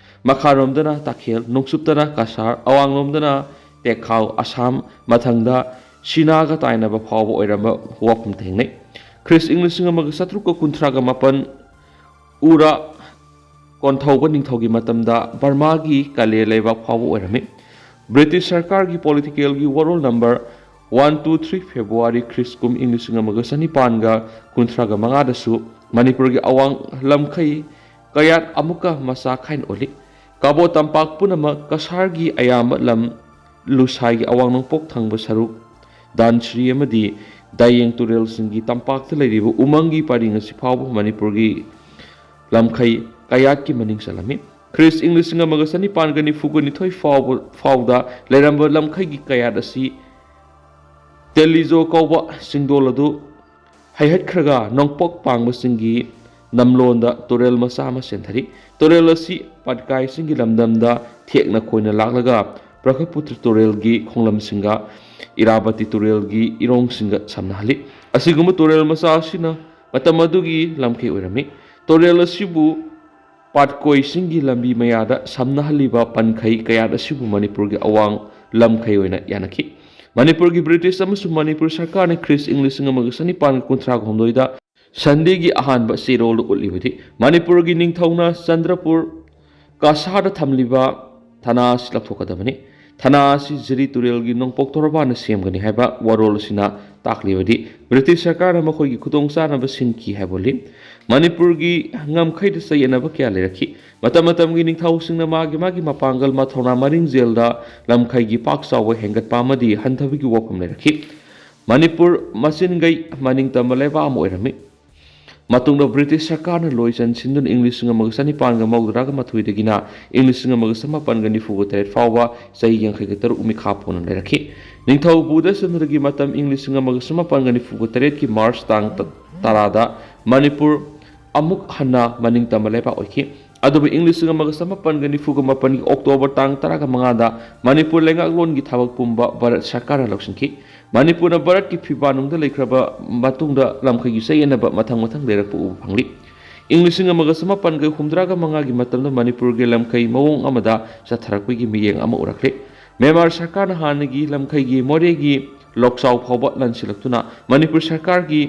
ꯃꯈꯥꯔꯣꯝꯗꯅ ꯇꯥꯈꯦꯜ, ꯅꯣꯡꯆꯨꯞꯇꯅ ꯀꯁꯥꯔ, ꯑꯋꯥꯡꯂꯣꯝꯗꯅ ꯇꯦꯛꯈꯥꯎ, ꯑꯁꯥꯝ, ꯃꯊꯪꯗ ꯁꯤꯅꯥꯒ ꯇꯥꯏꯅꯕ ꯐꯥꯎꯕ ꯑꯣꯏꯔꯝꯕ ꯋꯥꯐꯝ ꯊꯦꯡꯅꯩ꯫ ꯈ꯭ꯔꯤꯁ ꯏꯪ ꯂꯤꯁꯤꯡ ꯑꯃꯒ ꯆꯥꯇ꯭ꯔꯨꯛꯀ ꯀꯨꯟꯊ꯭ꯔꯥꯒ ꯃꯥꯄꯟ ꯎꯔꯥ ꯀꯣꯟꯊꯧꯕ ꯅꯤꯡꯊꯧꯒꯤ ꯃꯇꯝꯗ ꯕꯔꯃꯥꯒꯤ ꯀꯂꯦ ꯂꯩꯕꯥꯛ ꯐꯥꯎꯕ ꯑꯣꯏꯔꯝꯃꯤ꯫ ꯕ꯭ꯔꯤꯇꯤꯁ ꯁꯔꯀꯥꯔꯒꯤ ꯄꯣꯂꯤꯇꯤꯀꯦꯜꯒꯤ ꯋꯥꯔꯣꯜ number one two three, February ꯈ꯭ꯔꯤꯁ ꯀꯨꯝ ꯏꯪ ꯂꯤꯁꯤꯡ ꯑꯃꯒ ꯆꯅꯤꯄꯥꯟꯒ ꯀꯨꯟꯊ꯭ꯔꯥꯒ ꯃꯉꯥꯗꯁꯨ ꯃꯅꯤꯄꯨꯔꯒꯤ ꯑꯋꯥꯡ ꯂꯝꯈꯩ ꯀꯌꯥꯠ ꯑꯃꯨꯛꯀ ꯃꯆꯥ ꯈꯥꯏꯅ ꯎꯠꯂꯤ꯫ ꯀꯕꯣ ꯇꯝꯄꯥꯛ ꯄꯨꯝꯅꯃꯛ ꯀꯁꯥꯔꯒꯤ ꯑꯌꯥꯝꯕ ꯂꯝ ꯂꯨꯁꯥꯏꯒꯤ ꯑꯋꯥꯡ ꯅꯣꯡꯄꯣꯛ ꯊꯪꯕ ꯁꯔꯨꯛ, ꯗꯥꯟꯁ꯭ꯔꯤ ꯑꯃꯗꯤ ꯗꯥꯌꯦꯡ ꯇꯨꯔꯦꯜꯁꯤꯡꯒꯤ ꯇꯝꯄꯥꯛꯇ ꯂꯩꯔꯤꯕ ꯎꯃꯪꯒꯤ ꯄꯔꯤꯡ ꯑꯁꯤ ꯐꯥꯎꯕ ꯃꯅꯤꯄꯨꯔꯒꯤ ꯂꯝꯈꯩ ꯀꯌꯥꯠꯀꯤ ꯃꯅꯤꯡ ꯆꯜꯂꯝꯃꯤ꯫ ꯈ꯭ꯔꯤꯁ ꯏꯪ ꯂꯤꯁꯤꯡ ꯑꯃꯒ ꯆꯅꯤꯄꯥꯟꯒ ꯅꯤꯐꯨꯒ ꯅꯤꯊꯣꯏ ꯐꯥꯎꯕ, ꯐꯥꯎꯗ ꯂꯩꯔꯝꯕ ꯂꯝꯈꯩꯒꯤ ꯀꯌꯥꯠ ꯑꯁꯤ ꯇꯦꯂꯤꯖꯣ ꯀꯧꯕ ꯆꯤꯡꯗꯣꯜ ꯑꯗꯨ ꯍꯩꯍꯠꯈ꯭ꯔꯒ ꯅꯣꯡꯄꯣꯛ ꯄꯥꯡꯕꯁꯤꯡꯒꯤ ꯅꯝꯂꯣꯟꯗ ꯇꯨꯔꯦꯜ ꯃꯆꯥ ꯑꯃ ꯆꯦꯟꯊꯔꯤ꯫ ꯇꯨꯔꯦꯜ ꯑꯁꯤ ꯄꯠꯀꯥꯏꯁꯤꯡꯒꯤ ꯂꯝꯗꯝꯗ ꯊꯦꯛꯅ ꯈꯣꯏꯅ ꯂꯥꯛꯂꯒ ꯕ꯭ꯔꯍꯃꯄꯨꯇ꯭ꯔ ꯇꯨꯔꯦꯜꯒꯤ ꯈꯣꯡꯂꯝꯁꯤꯡꯒ ꯏꯔꯥꯕꯇꯤ ꯇꯨꯔꯦꯜꯒꯤ ꯏꯔꯣꯡꯁꯤꯡꯒ ꯁꯝꯅꯍꯜꯂꯤ꯫ ꯑꯁꯤꯒꯨꯝꯕ ꯇꯨꯔꯦꯜ ꯃꯆꯥ ꯑꯁꯤꯅ ꯃꯇꯝ ꯑꯗꯨꯒꯤ ꯂꯝꯈꯩ ꯑꯣꯏꯔꯝꯃꯤ꯫ ꯇꯨꯔꯦꯜ ꯑꯁꯤꯕꯨ ꯄꯥꯠꯀꯣꯏꯁꯤꯡꯒꯤ ꯂꯝꯕꯤ ꯃꯌꯥꯗ ꯁꯝꯅꯍꯜꯂꯤꯕ ꯄꯟꯈꯩ ꯀꯌꯥꯠ ꯑꯁꯤꯕꯨ ꯃꯅꯤꯄꯨꯔꯒꯤ ꯑꯋꯥꯡ ꯂꯝꯈꯩ ꯑꯣꯏꯅ ꯌꯥꯅꯈꯤ꯫ ꯃꯅꯤꯄꯨꯔꯒꯤ ꯕ꯭ꯔꯤꯇꯤꯁ ꯑꯃꯁꯨꯡ ꯃꯅꯤꯄꯨꯔ ꯁꯔꯀꯥꯔꯅ ꯈ꯭ꯔꯤꯁ ꯏꯪ ꯂꯤꯁꯤꯡ ꯑꯃꯒ ꯆꯅꯤꯄꯥꯟꯒ ꯀꯨꯟꯊ꯭ꯔꯥ ꯍꯨꯝꯗꯣꯏꯗ ꯁꯟꯗꯦꯒꯤ ꯑꯍꯥꯟꯕ ꯆꯦꯔꯣꯜꯗ ꯎꯠꯂꯤꯕꯗꯤ ꯃꯅꯤꯄꯨꯔꯒꯤ ꯅꯤꯡꯊꯧꯅ ꯆꯟꯗ꯭ꯔꯄꯨꯔ ꯀꯁꯥꯔꯗ ꯊꯝꯂꯤꯕ ꯊꯅꯥ ꯑꯁꯤ ꯂꯧꯊꯣꯛꯀꯗꯕꯅꯤ꯫ ꯊꯅꯥ ꯑꯁꯤ ꯖꯤꯔꯤ ꯇꯨꯔꯦꯜꯒꯤ ꯅꯣꯡꯄꯣꯛ ꯇꯣꯔꯕꯥꯟꯅ ꯁꯦꯝꯒꯅꯤ ꯍꯥꯏꯕ ꯋꯥꯔꯣꯜ ꯑꯁꯤꯅ ꯇꯥꯛꯂꯤꯕꯗꯤ ꯕ꯭ꯔꯤꯇꯤꯁ ꯁꯔꯀꯥꯔꯅ ꯃꯈꯣꯏꯒꯤ ꯈꯨꯗꯣꯡꯆꯥꯅꯕ ꯁꯤꯟꯈꯤ ꯍꯥꯏꯕ ꯎꯠꯂꯤ꯫ ꯃꯅꯤꯄꯨꯔꯒꯤ ꯉꯝꯈꯩꯗ ꯆꯌꯦꯠꯅꯕ ꯀꯌꯥ ꯂꯩꯔꯛꯈꯤ꯫ ꯃꯇꯝ ꯃꯇꯝꯒꯤ ꯅꯤꯡꯊꯧꯁꯤꯡꯅ ꯃꯥꯒꯤ ꯃꯥꯒꯤ ꯃꯄꯥꯡꯒꯜ ꯃꯊꯧꯅꯥ ꯃꯔꯤꯡꯖꯦꯜꯗ ꯂꯝꯈꯩꯒꯤ ꯄꯥꯛ ꯆꯥꯎꯕ ꯍꯦꯟꯒꯠꯄ ꯑꯃꯗꯤ ꯍꯟꯊꯕꯒꯤ ꯋꯥꯐꯝ ꯂꯩꯔꯛꯈꯤ꯫ ꯃꯅꯤꯄꯨꯔ ꯃꯆꯤꯟꯒꯩ ꯃꯅꯤꯡ ꯇꯝꯕ ꯂꯩꯕꯥꯛ ꯑꯃ ꯑꯣꯏꯔꯝꯃꯤ꯫ ꯃꯇꯨꯡꯗ ꯕ꯭ꯔꯤꯇꯤꯁ ꯁꯔꯀꯥꯔꯅ ꯂꯣꯏ ꯆꯟꯁꯤꯟꯗꯨꯅ ꯏꯪ ꯂꯤꯁꯤꯡ ꯑꯃꯒ ꯆꯅꯤꯄꯥꯟꯒ ꯃꯧꯗ꯭ꯔꯥꯒ ꯃꯥꯊꯣꯏꯗꯒꯤꯅ ꯏꯪ ꯂꯤꯁꯤꯡ ꯑꯃꯒ ꯆꯃꯥꯄꯟꯒ ꯅꯤꯐꯨꯒ ꯇꯔꯦꯠ ꯐꯥꯎꯕ ꯆꯍꯤ ꯌꯥꯡꯈꯩꯒ ꯇꯔꯨꯛ ꯃꯤꯈꯥ ꯄꯣꯟꯅ ꯂꯩꯔꯛꯈꯤ꯫ ꯅꯤꯡꯊꯧ ꯕꯨꯙꯆꯟꯗ꯭ꯔꯒꯤ ꯃꯇꯝ ꯏꯪ ꯂꯤꯁꯤꯡ ꯑꯃꯒ ꯆꯃꯥꯄꯟꯒ ꯅꯤꯐꯨꯒ ꯇꯔꯦꯠꯀꯤ ꯃꯥꯔꯆ ꯇꯥꯡ ꯇ-, ꯇꯔꯥꯗ ꯃꯅꯤꯄꯨꯔ ꯑꯃꯨꯛ ꯍꯟꯅ ꯃꯅꯤꯡ ꯇꯝꯕ ꯂꯩꯕꯥꯛ ꯑꯣꯏꯈꯤ꯫ ꯑꯗꯨꯕꯨ ꯏꯪ ꯂꯤꯁꯤꯡ ꯑꯃꯒ ꯆꯃꯥꯄꯟꯒ ꯅꯤꯐꯨꯒ ꯃꯥꯄꯟꯒꯤ ꯑꯣꯛꯇꯣꯕꯔ ꯇꯥꯡ ꯇꯔꯥꯒ ꯃꯉꯥꯗ ꯃꯅꯤꯄꯨꯔ ꯂꯩꯉꯥꯛꯂꯣꯟꯒꯤ ꯊꯕꯛ ꯄꯨꯝꯕ ꯚꯥꯔꯠ ꯁꯔꯀꯥꯔꯅ ꯂꯧꯁꯤꯟꯈꯤ꯫ ꯃꯅꯤꯄꯨꯔꯅ ꯚꯥꯔꯠꯀꯤ ꯐꯤꯕꯥꯅꯨꯡꯗ ꯂꯩꯈ꯭ꯔꯕ ꯃꯇꯨꯡꯗ ꯂꯝꯈꯩꯒꯤ ꯆꯌꯦꯠꯅꯕ ꯃꯊꯪ ꯃꯊꯪ ꯂꯩꯔꯛꯄ ꯎꯕ ꯐꯪꯂꯤ꯫ ꯏꯪ ꯂꯤꯁꯤꯡ ꯑꯃꯒ ꯆꯃꯥꯄꯟꯒ ꯍꯨꯝꯗ꯭ꯔꯥꯒ ꯃꯉꯥꯒꯤ ꯃꯇꯝꯗ ꯃꯅꯤꯄꯨꯔꯒꯤ ꯂꯝꯈꯩ ꯃꯑꯣꯡ ꯑꯃꯗ ꯆꯠꯊꯔꯛꯄꯒꯤ ꯃꯤꯠꯌꯦꯡ ꯑꯃ ꯎꯔꯛꯂꯤ꯫ ꯃ꯭ꯌꯥꯟꯃꯥꯔ ꯁꯔꯀꯥꯔꯅ ꯍꯥꯟꯅꯒꯤ ꯂꯝꯈꯩꯒꯤ ꯃꯣꯔꯦꯒꯤ ꯂꯣꯛꯆꯥꯎ ꯐꯥꯎꯕ ꯂꯥꯟꯁꯤꯜꯂꯛꯇꯨꯅ ꯃꯅꯤꯄꯨꯔ ꯁꯔꯀꯥꯔꯒꯤ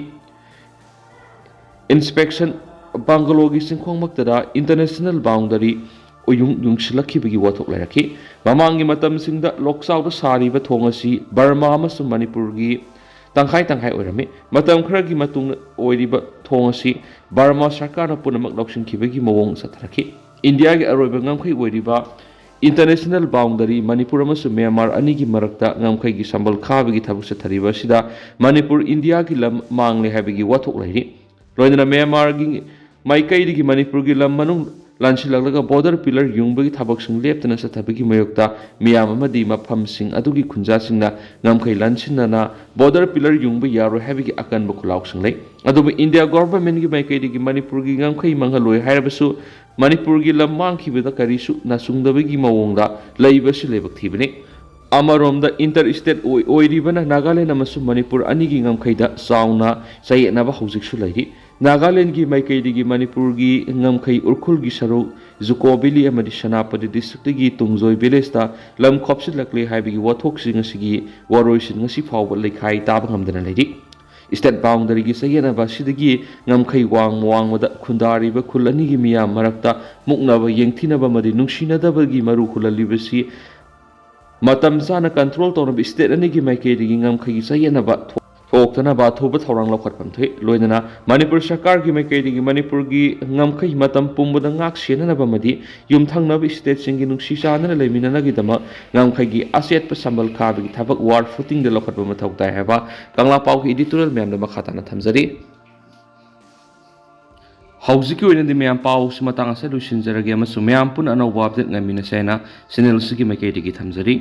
ꯏꯟꯁꯄꯦꯛꯁꯟ ꯕꯪꯒꯂꯣꯒꯤ ꯆꯤꯡꯈꯣꯡꯃꯛꯇꯗ ꯏꯟꯇꯔꯅꯦꯁꯅꯦꯜ ꯕꯥꯎꯟꯗꯔꯤ ꯎꯌꯨꯡ ꯌꯨꯡꯁꯤꯜꯂꯛꯈꯤꯕꯒꯤ ꯋꯥꯊꯣꯛ ꯂꯩꯔꯛꯈꯤ꯫ ꯃꯃꯥꯡꯒꯤ ꯃꯇꯝꯁꯤꯡꯗ ꯂꯣꯛꯆꯥꯎꯗ ꯁꯥꯔꯤꯕ ꯊꯣꯡ ꯑꯁꯤ ꯕꯔꯃꯥ ꯑꯃꯁꯨꯡ ꯃꯅꯤꯄꯨꯔꯒꯤ ꯇꯪꯈꯥꯏ ꯇꯪꯈꯥꯏ ꯑꯣꯏꯔꯝꯃꯤ꯫ ꯃꯇꯝ ꯈꯔꯒꯤ ꯃꯇꯨꯡꯗ ꯑꯣꯏꯔꯤꯕ ꯊꯣꯡ ꯑꯁꯤ ꯕꯔꯃꯥ ꯁꯔꯀꯥꯔꯅ ꯄꯨꯝꯅꯃꯛ ꯂꯧꯁꯤꯟꯈꯤꯕꯒꯤ ꯃꯑꯣꯡ ꯆꯠꯊꯔꯛꯈꯤ꯫ ꯏꯟꯗꯤꯌꯥꯒꯤ ꯑꯔꯣꯏꯕ ꯉꯝꯈꯩ ꯑꯣꯏꯔꯤꯕ international boundary ꯃꯅꯤꯄꯨꯔ ꯑꯃꯁꯨꯡ ꯃ꯭ꯌꯥꯟꯃꯥꯔ ꯑꯅꯤꯒꯤ ꯃꯔꯛꯇ ꯉꯝꯈꯩꯒꯤ ꯁꯝꯕꯜ ꯈꯥꯕꯒꯤ ꯊꯕꯛ ꯆꯠꯊꯔꯤꯕ ꯑꯁꯤꯗ ꯃꯅꯤꯄꯨꯔ ꯏꯟꯗꯤꯌꯥꯒꯤ ꯂꯝ ꯃꯥꯡꯂꯦ ꯍꯥꯏꯕꯒꯤ ꯋꯥꯊꯣꯛ ꯂꯩꯔꯤ꯫ ꯂꯣꯏꯅꯅ ꯃ꯭ꯌꯥꯟꯃꯥꯔꯒꯤ ꯃꯥꯏꯀꯩꯗꯒꯤ ꯃꯅꯤꯄꯨꯔꯒꯤ ꯂꯝ ꯃꯅꯨꯡ ꯂꯥꯟꯁꯤꯜꯂꯛꯂꯒ border pillar ꯌꯨꯡꯕꯒꯤ ꯊꯕꯛꯁꯤꯡ ꯂꯦꯞꯇꯅ ꯆꯠꯊꯕꯒꯤ ꯃꯥꯌꯣꯛꯇ ꯃꯤꯌꯥꯝ ꯑꯃꯗꯤ ꯃꯐꯝꯁꯤꯡ ꯑꯗꯨꯒꯤ ꯈꯨꯟꯖꯥꯁꯤꯡꯅ ꯉꯝꯈꯩ ꯂꯥꯟꯁꯤꯟꯅꯅ border pillar ꯌꯨꯡꯕ ꯌꯥꯔꯣꯏ ꯍꯥꯏꯕꯒꯤ ꯑꯀꯟꯕ ꯈꯨꯜꯂꯥꯎꯁꯤꯡ ꯂꯩ꯫ ꯑꯗꯨꯕꯨ ꯏꯟꯗꯤꯌꯥ ꯒꯣꯚꯔꯟꯃꯦꯟꯠꯀꯤ ꯃꯥꯏꯀꯩꯗꯒꯤ ꯃꯅꯤꯄꯨꯔꯒꯤ ꯉꯝꯈꯩ ꯃꯥꯡꯍꯜꯂꯣꯏ ꯍꯥꯏꯔꯕꯁꯨ ꯃꯅꯤꯄꯨꯔꯒꯤ ꯂꯝ ꯃꯥꯡꯈꯤꯕꯗ ꯀꯔꯤꯁꯨ ꯅꯥꯆꯨꯡꯗꯕꯒꯤ ꯃꯑꯣꯡꯗ ꯂꯩꯕ ꯑꯁꯤ ꯂꯥꯏꯕꯛ ꯊꯤꯕꯅꯤ꯫ ꯑꯃꯔꯣꯝꯗ inter state ꯑꯣꯏ-, ꯑꯣꯏꯔꯤꯕꯅ ꯅꯥꯒꯥꯂꯦꯟ ꯑꯃꯁꯨꯡ ꯃꯅꯤꯄꯨꯔ ꯑꯅꯤꯒꯤ ꯉꯝꯈꯩꯗ ꯆꯥꯎꯅ ꯆꯌꯦꯠꯅꯕ ꯍꯧꯖꯤꯛꯁꯨ ꯂꯩꯔꯤ꯫ ꯅꯥꯒꯥꯂꯦꯟꯒꯤ ꯃꯥꯏꯀꯩꯗꯒꯤ ꯃꯅꯤꯄꯨꯔꯒꯤ ꯉꯝꯈꯩ ꯎꯔꯈꯨꯜꯒꯤ ꯁꯔꯨꯛ ꯖꯨꯀꯣ ꯚꯦꯂꯤ ꯑꯃꯗꯤ ꯁꯦꯅꯥꯄꯇꯤ ꯗꯤꯁꯇ꯭ꯔꯤꯛꯇꯒꯤ ꯇꯨꯡꯖꯣꯏ ꯚꯤꯂꯦꯖꯇ ꯂꯝ ꯈꯣꯞꯆꯤꯜꯂꯛꯂꯦ ꯍꯥꯏꯕꯒꯤ ꯋꯥꯊꯣꯛꯁꯤꯡ ꯑꯁꯤꯒꯤ ꯋꯥꯔꯣꯏꯁꯤꯟ ꯉꯁꯤ ꯐꯥꯎꯕ ꯂꯩꯈꯥꯏ ꯇꯥꯕ ꯉꯝꯗꯅ ꯂꯩꯔꯤ꯫ State boundaryꯒꯤ ꯆꯌꯦꯠꯅꯕ ꯑꯁꯤꯗꯒꯤ ꯉꯝꯈꯩ ꯋꯥꯡꯃ ꯋꯥꯡꯃꯗ ꯈꯨꯟꯗꯥꯔꯤꯕ ꯈꯨꯜ ꯑꯅꯤꯒꯤ ꯃꯤꯌꯥꯝ ꯃꯔꯛꯇ ꯃꯨꯛꯅꯕ, ꯌꯦꯡꯊꯤꯅꯕ ꯑꯃꯗꯤ ꯅꯨꯡꯁꯤꯅꯗꯕꯒꯤ ꯃꯔꯨ ꯍꯨꯜꯍꯜꯂꯤꯕꯁꯤ ꯃꯇꯝ ꯆꯥꯅ control ꯇꯧꯅꯕ state ꯑꯅꯤꯒꯤ ꯃꯥꯏꯀꯩꯗꯒꯤ ꯉꯝꯈꯩꯒꯤ ꯆꯌꯦꯠꯅꯕ ꯊꯣꯛ-, ꯊꯣꯛꯇꯅꯕ ꯑꯊꯨꯕ ꯊꯧꯔꯥꯡ ꯂꯧꯈꯠꯐꯝ ꯊꯣꯛꯏ꯫ ꯂꯣꯏꯅꯅ ꯃꯅꯤꯄꯨꯔ ꯁꯔꯀꯥꯔꯒꯤ ꯃꯥꯏꯀꯩꯗꯒꯤ ꯃꯅꯤꯄꯨꯔꯒꯤ ꯉꯝꯈꯩ ꯃꯇꯝ ꯄꯨꯝꯕꯗ ꯉꯥꯛ ꯁꯦꯟꯅꯅꯕ ꯑꯃꯗꯤ ꯌꯨꯝꯊꯪꯅꯕ stateꯁꯤꯡꯒꯤ ꯅꯨꯡꯁꯤ ꯆꯥꯟꯅꯅ ꯂꯩꯃꯤꯟꯅꯅꯕꯒꯤꯗꯃꯛ ꯉꯝꯈꯩꯒꯤ ꯑꯆꯦꯠꯄ ꯁꯝꯕꯜ ꯈꯥꯕꯒꯤ ꯊꯕꯛ war footingꯗ ꯂꯧꯈꯠꯄ ꯃꯊꯧ ꯇꯥꯏ ꯍꯥꯏꯕ ꯀꯪꯂꯥ ꯄꯥꯎꯒꯤ editorial ꯃꯌꯥꯝꯗ ꯃꯈꯥ ꯇꯥꯅ ꯊꯝꯖꯔꯤ꯫ ꯍꯧꯖꯤꯛꯀꯤ ꯑꯣꯏꯅꯗꯤ ꯃꯌꯥꯝ ꯄꯥꯎꯁꯤ ꯃꯇꯥꯡ ꯑꯁꯤꯗ ꯂꯣꯏꯁꯤꯟꯖꯔꯒꯦ ꯑꯃꯁꯨꯡ ꯃꯌꯥꯝ ꯄꯨꯟꯅ ꯑꯅꯧꯕ update ꯉꯥꯏꯃꯤꯟꯅꯁꯦ ꯍꯥꯏꯅ channel ꯑꯁꯤꯒꯤ ꯃꯥꯏꯀꯩꯗꯒꯤ ꯊꯝꯖꯔꯤ꯫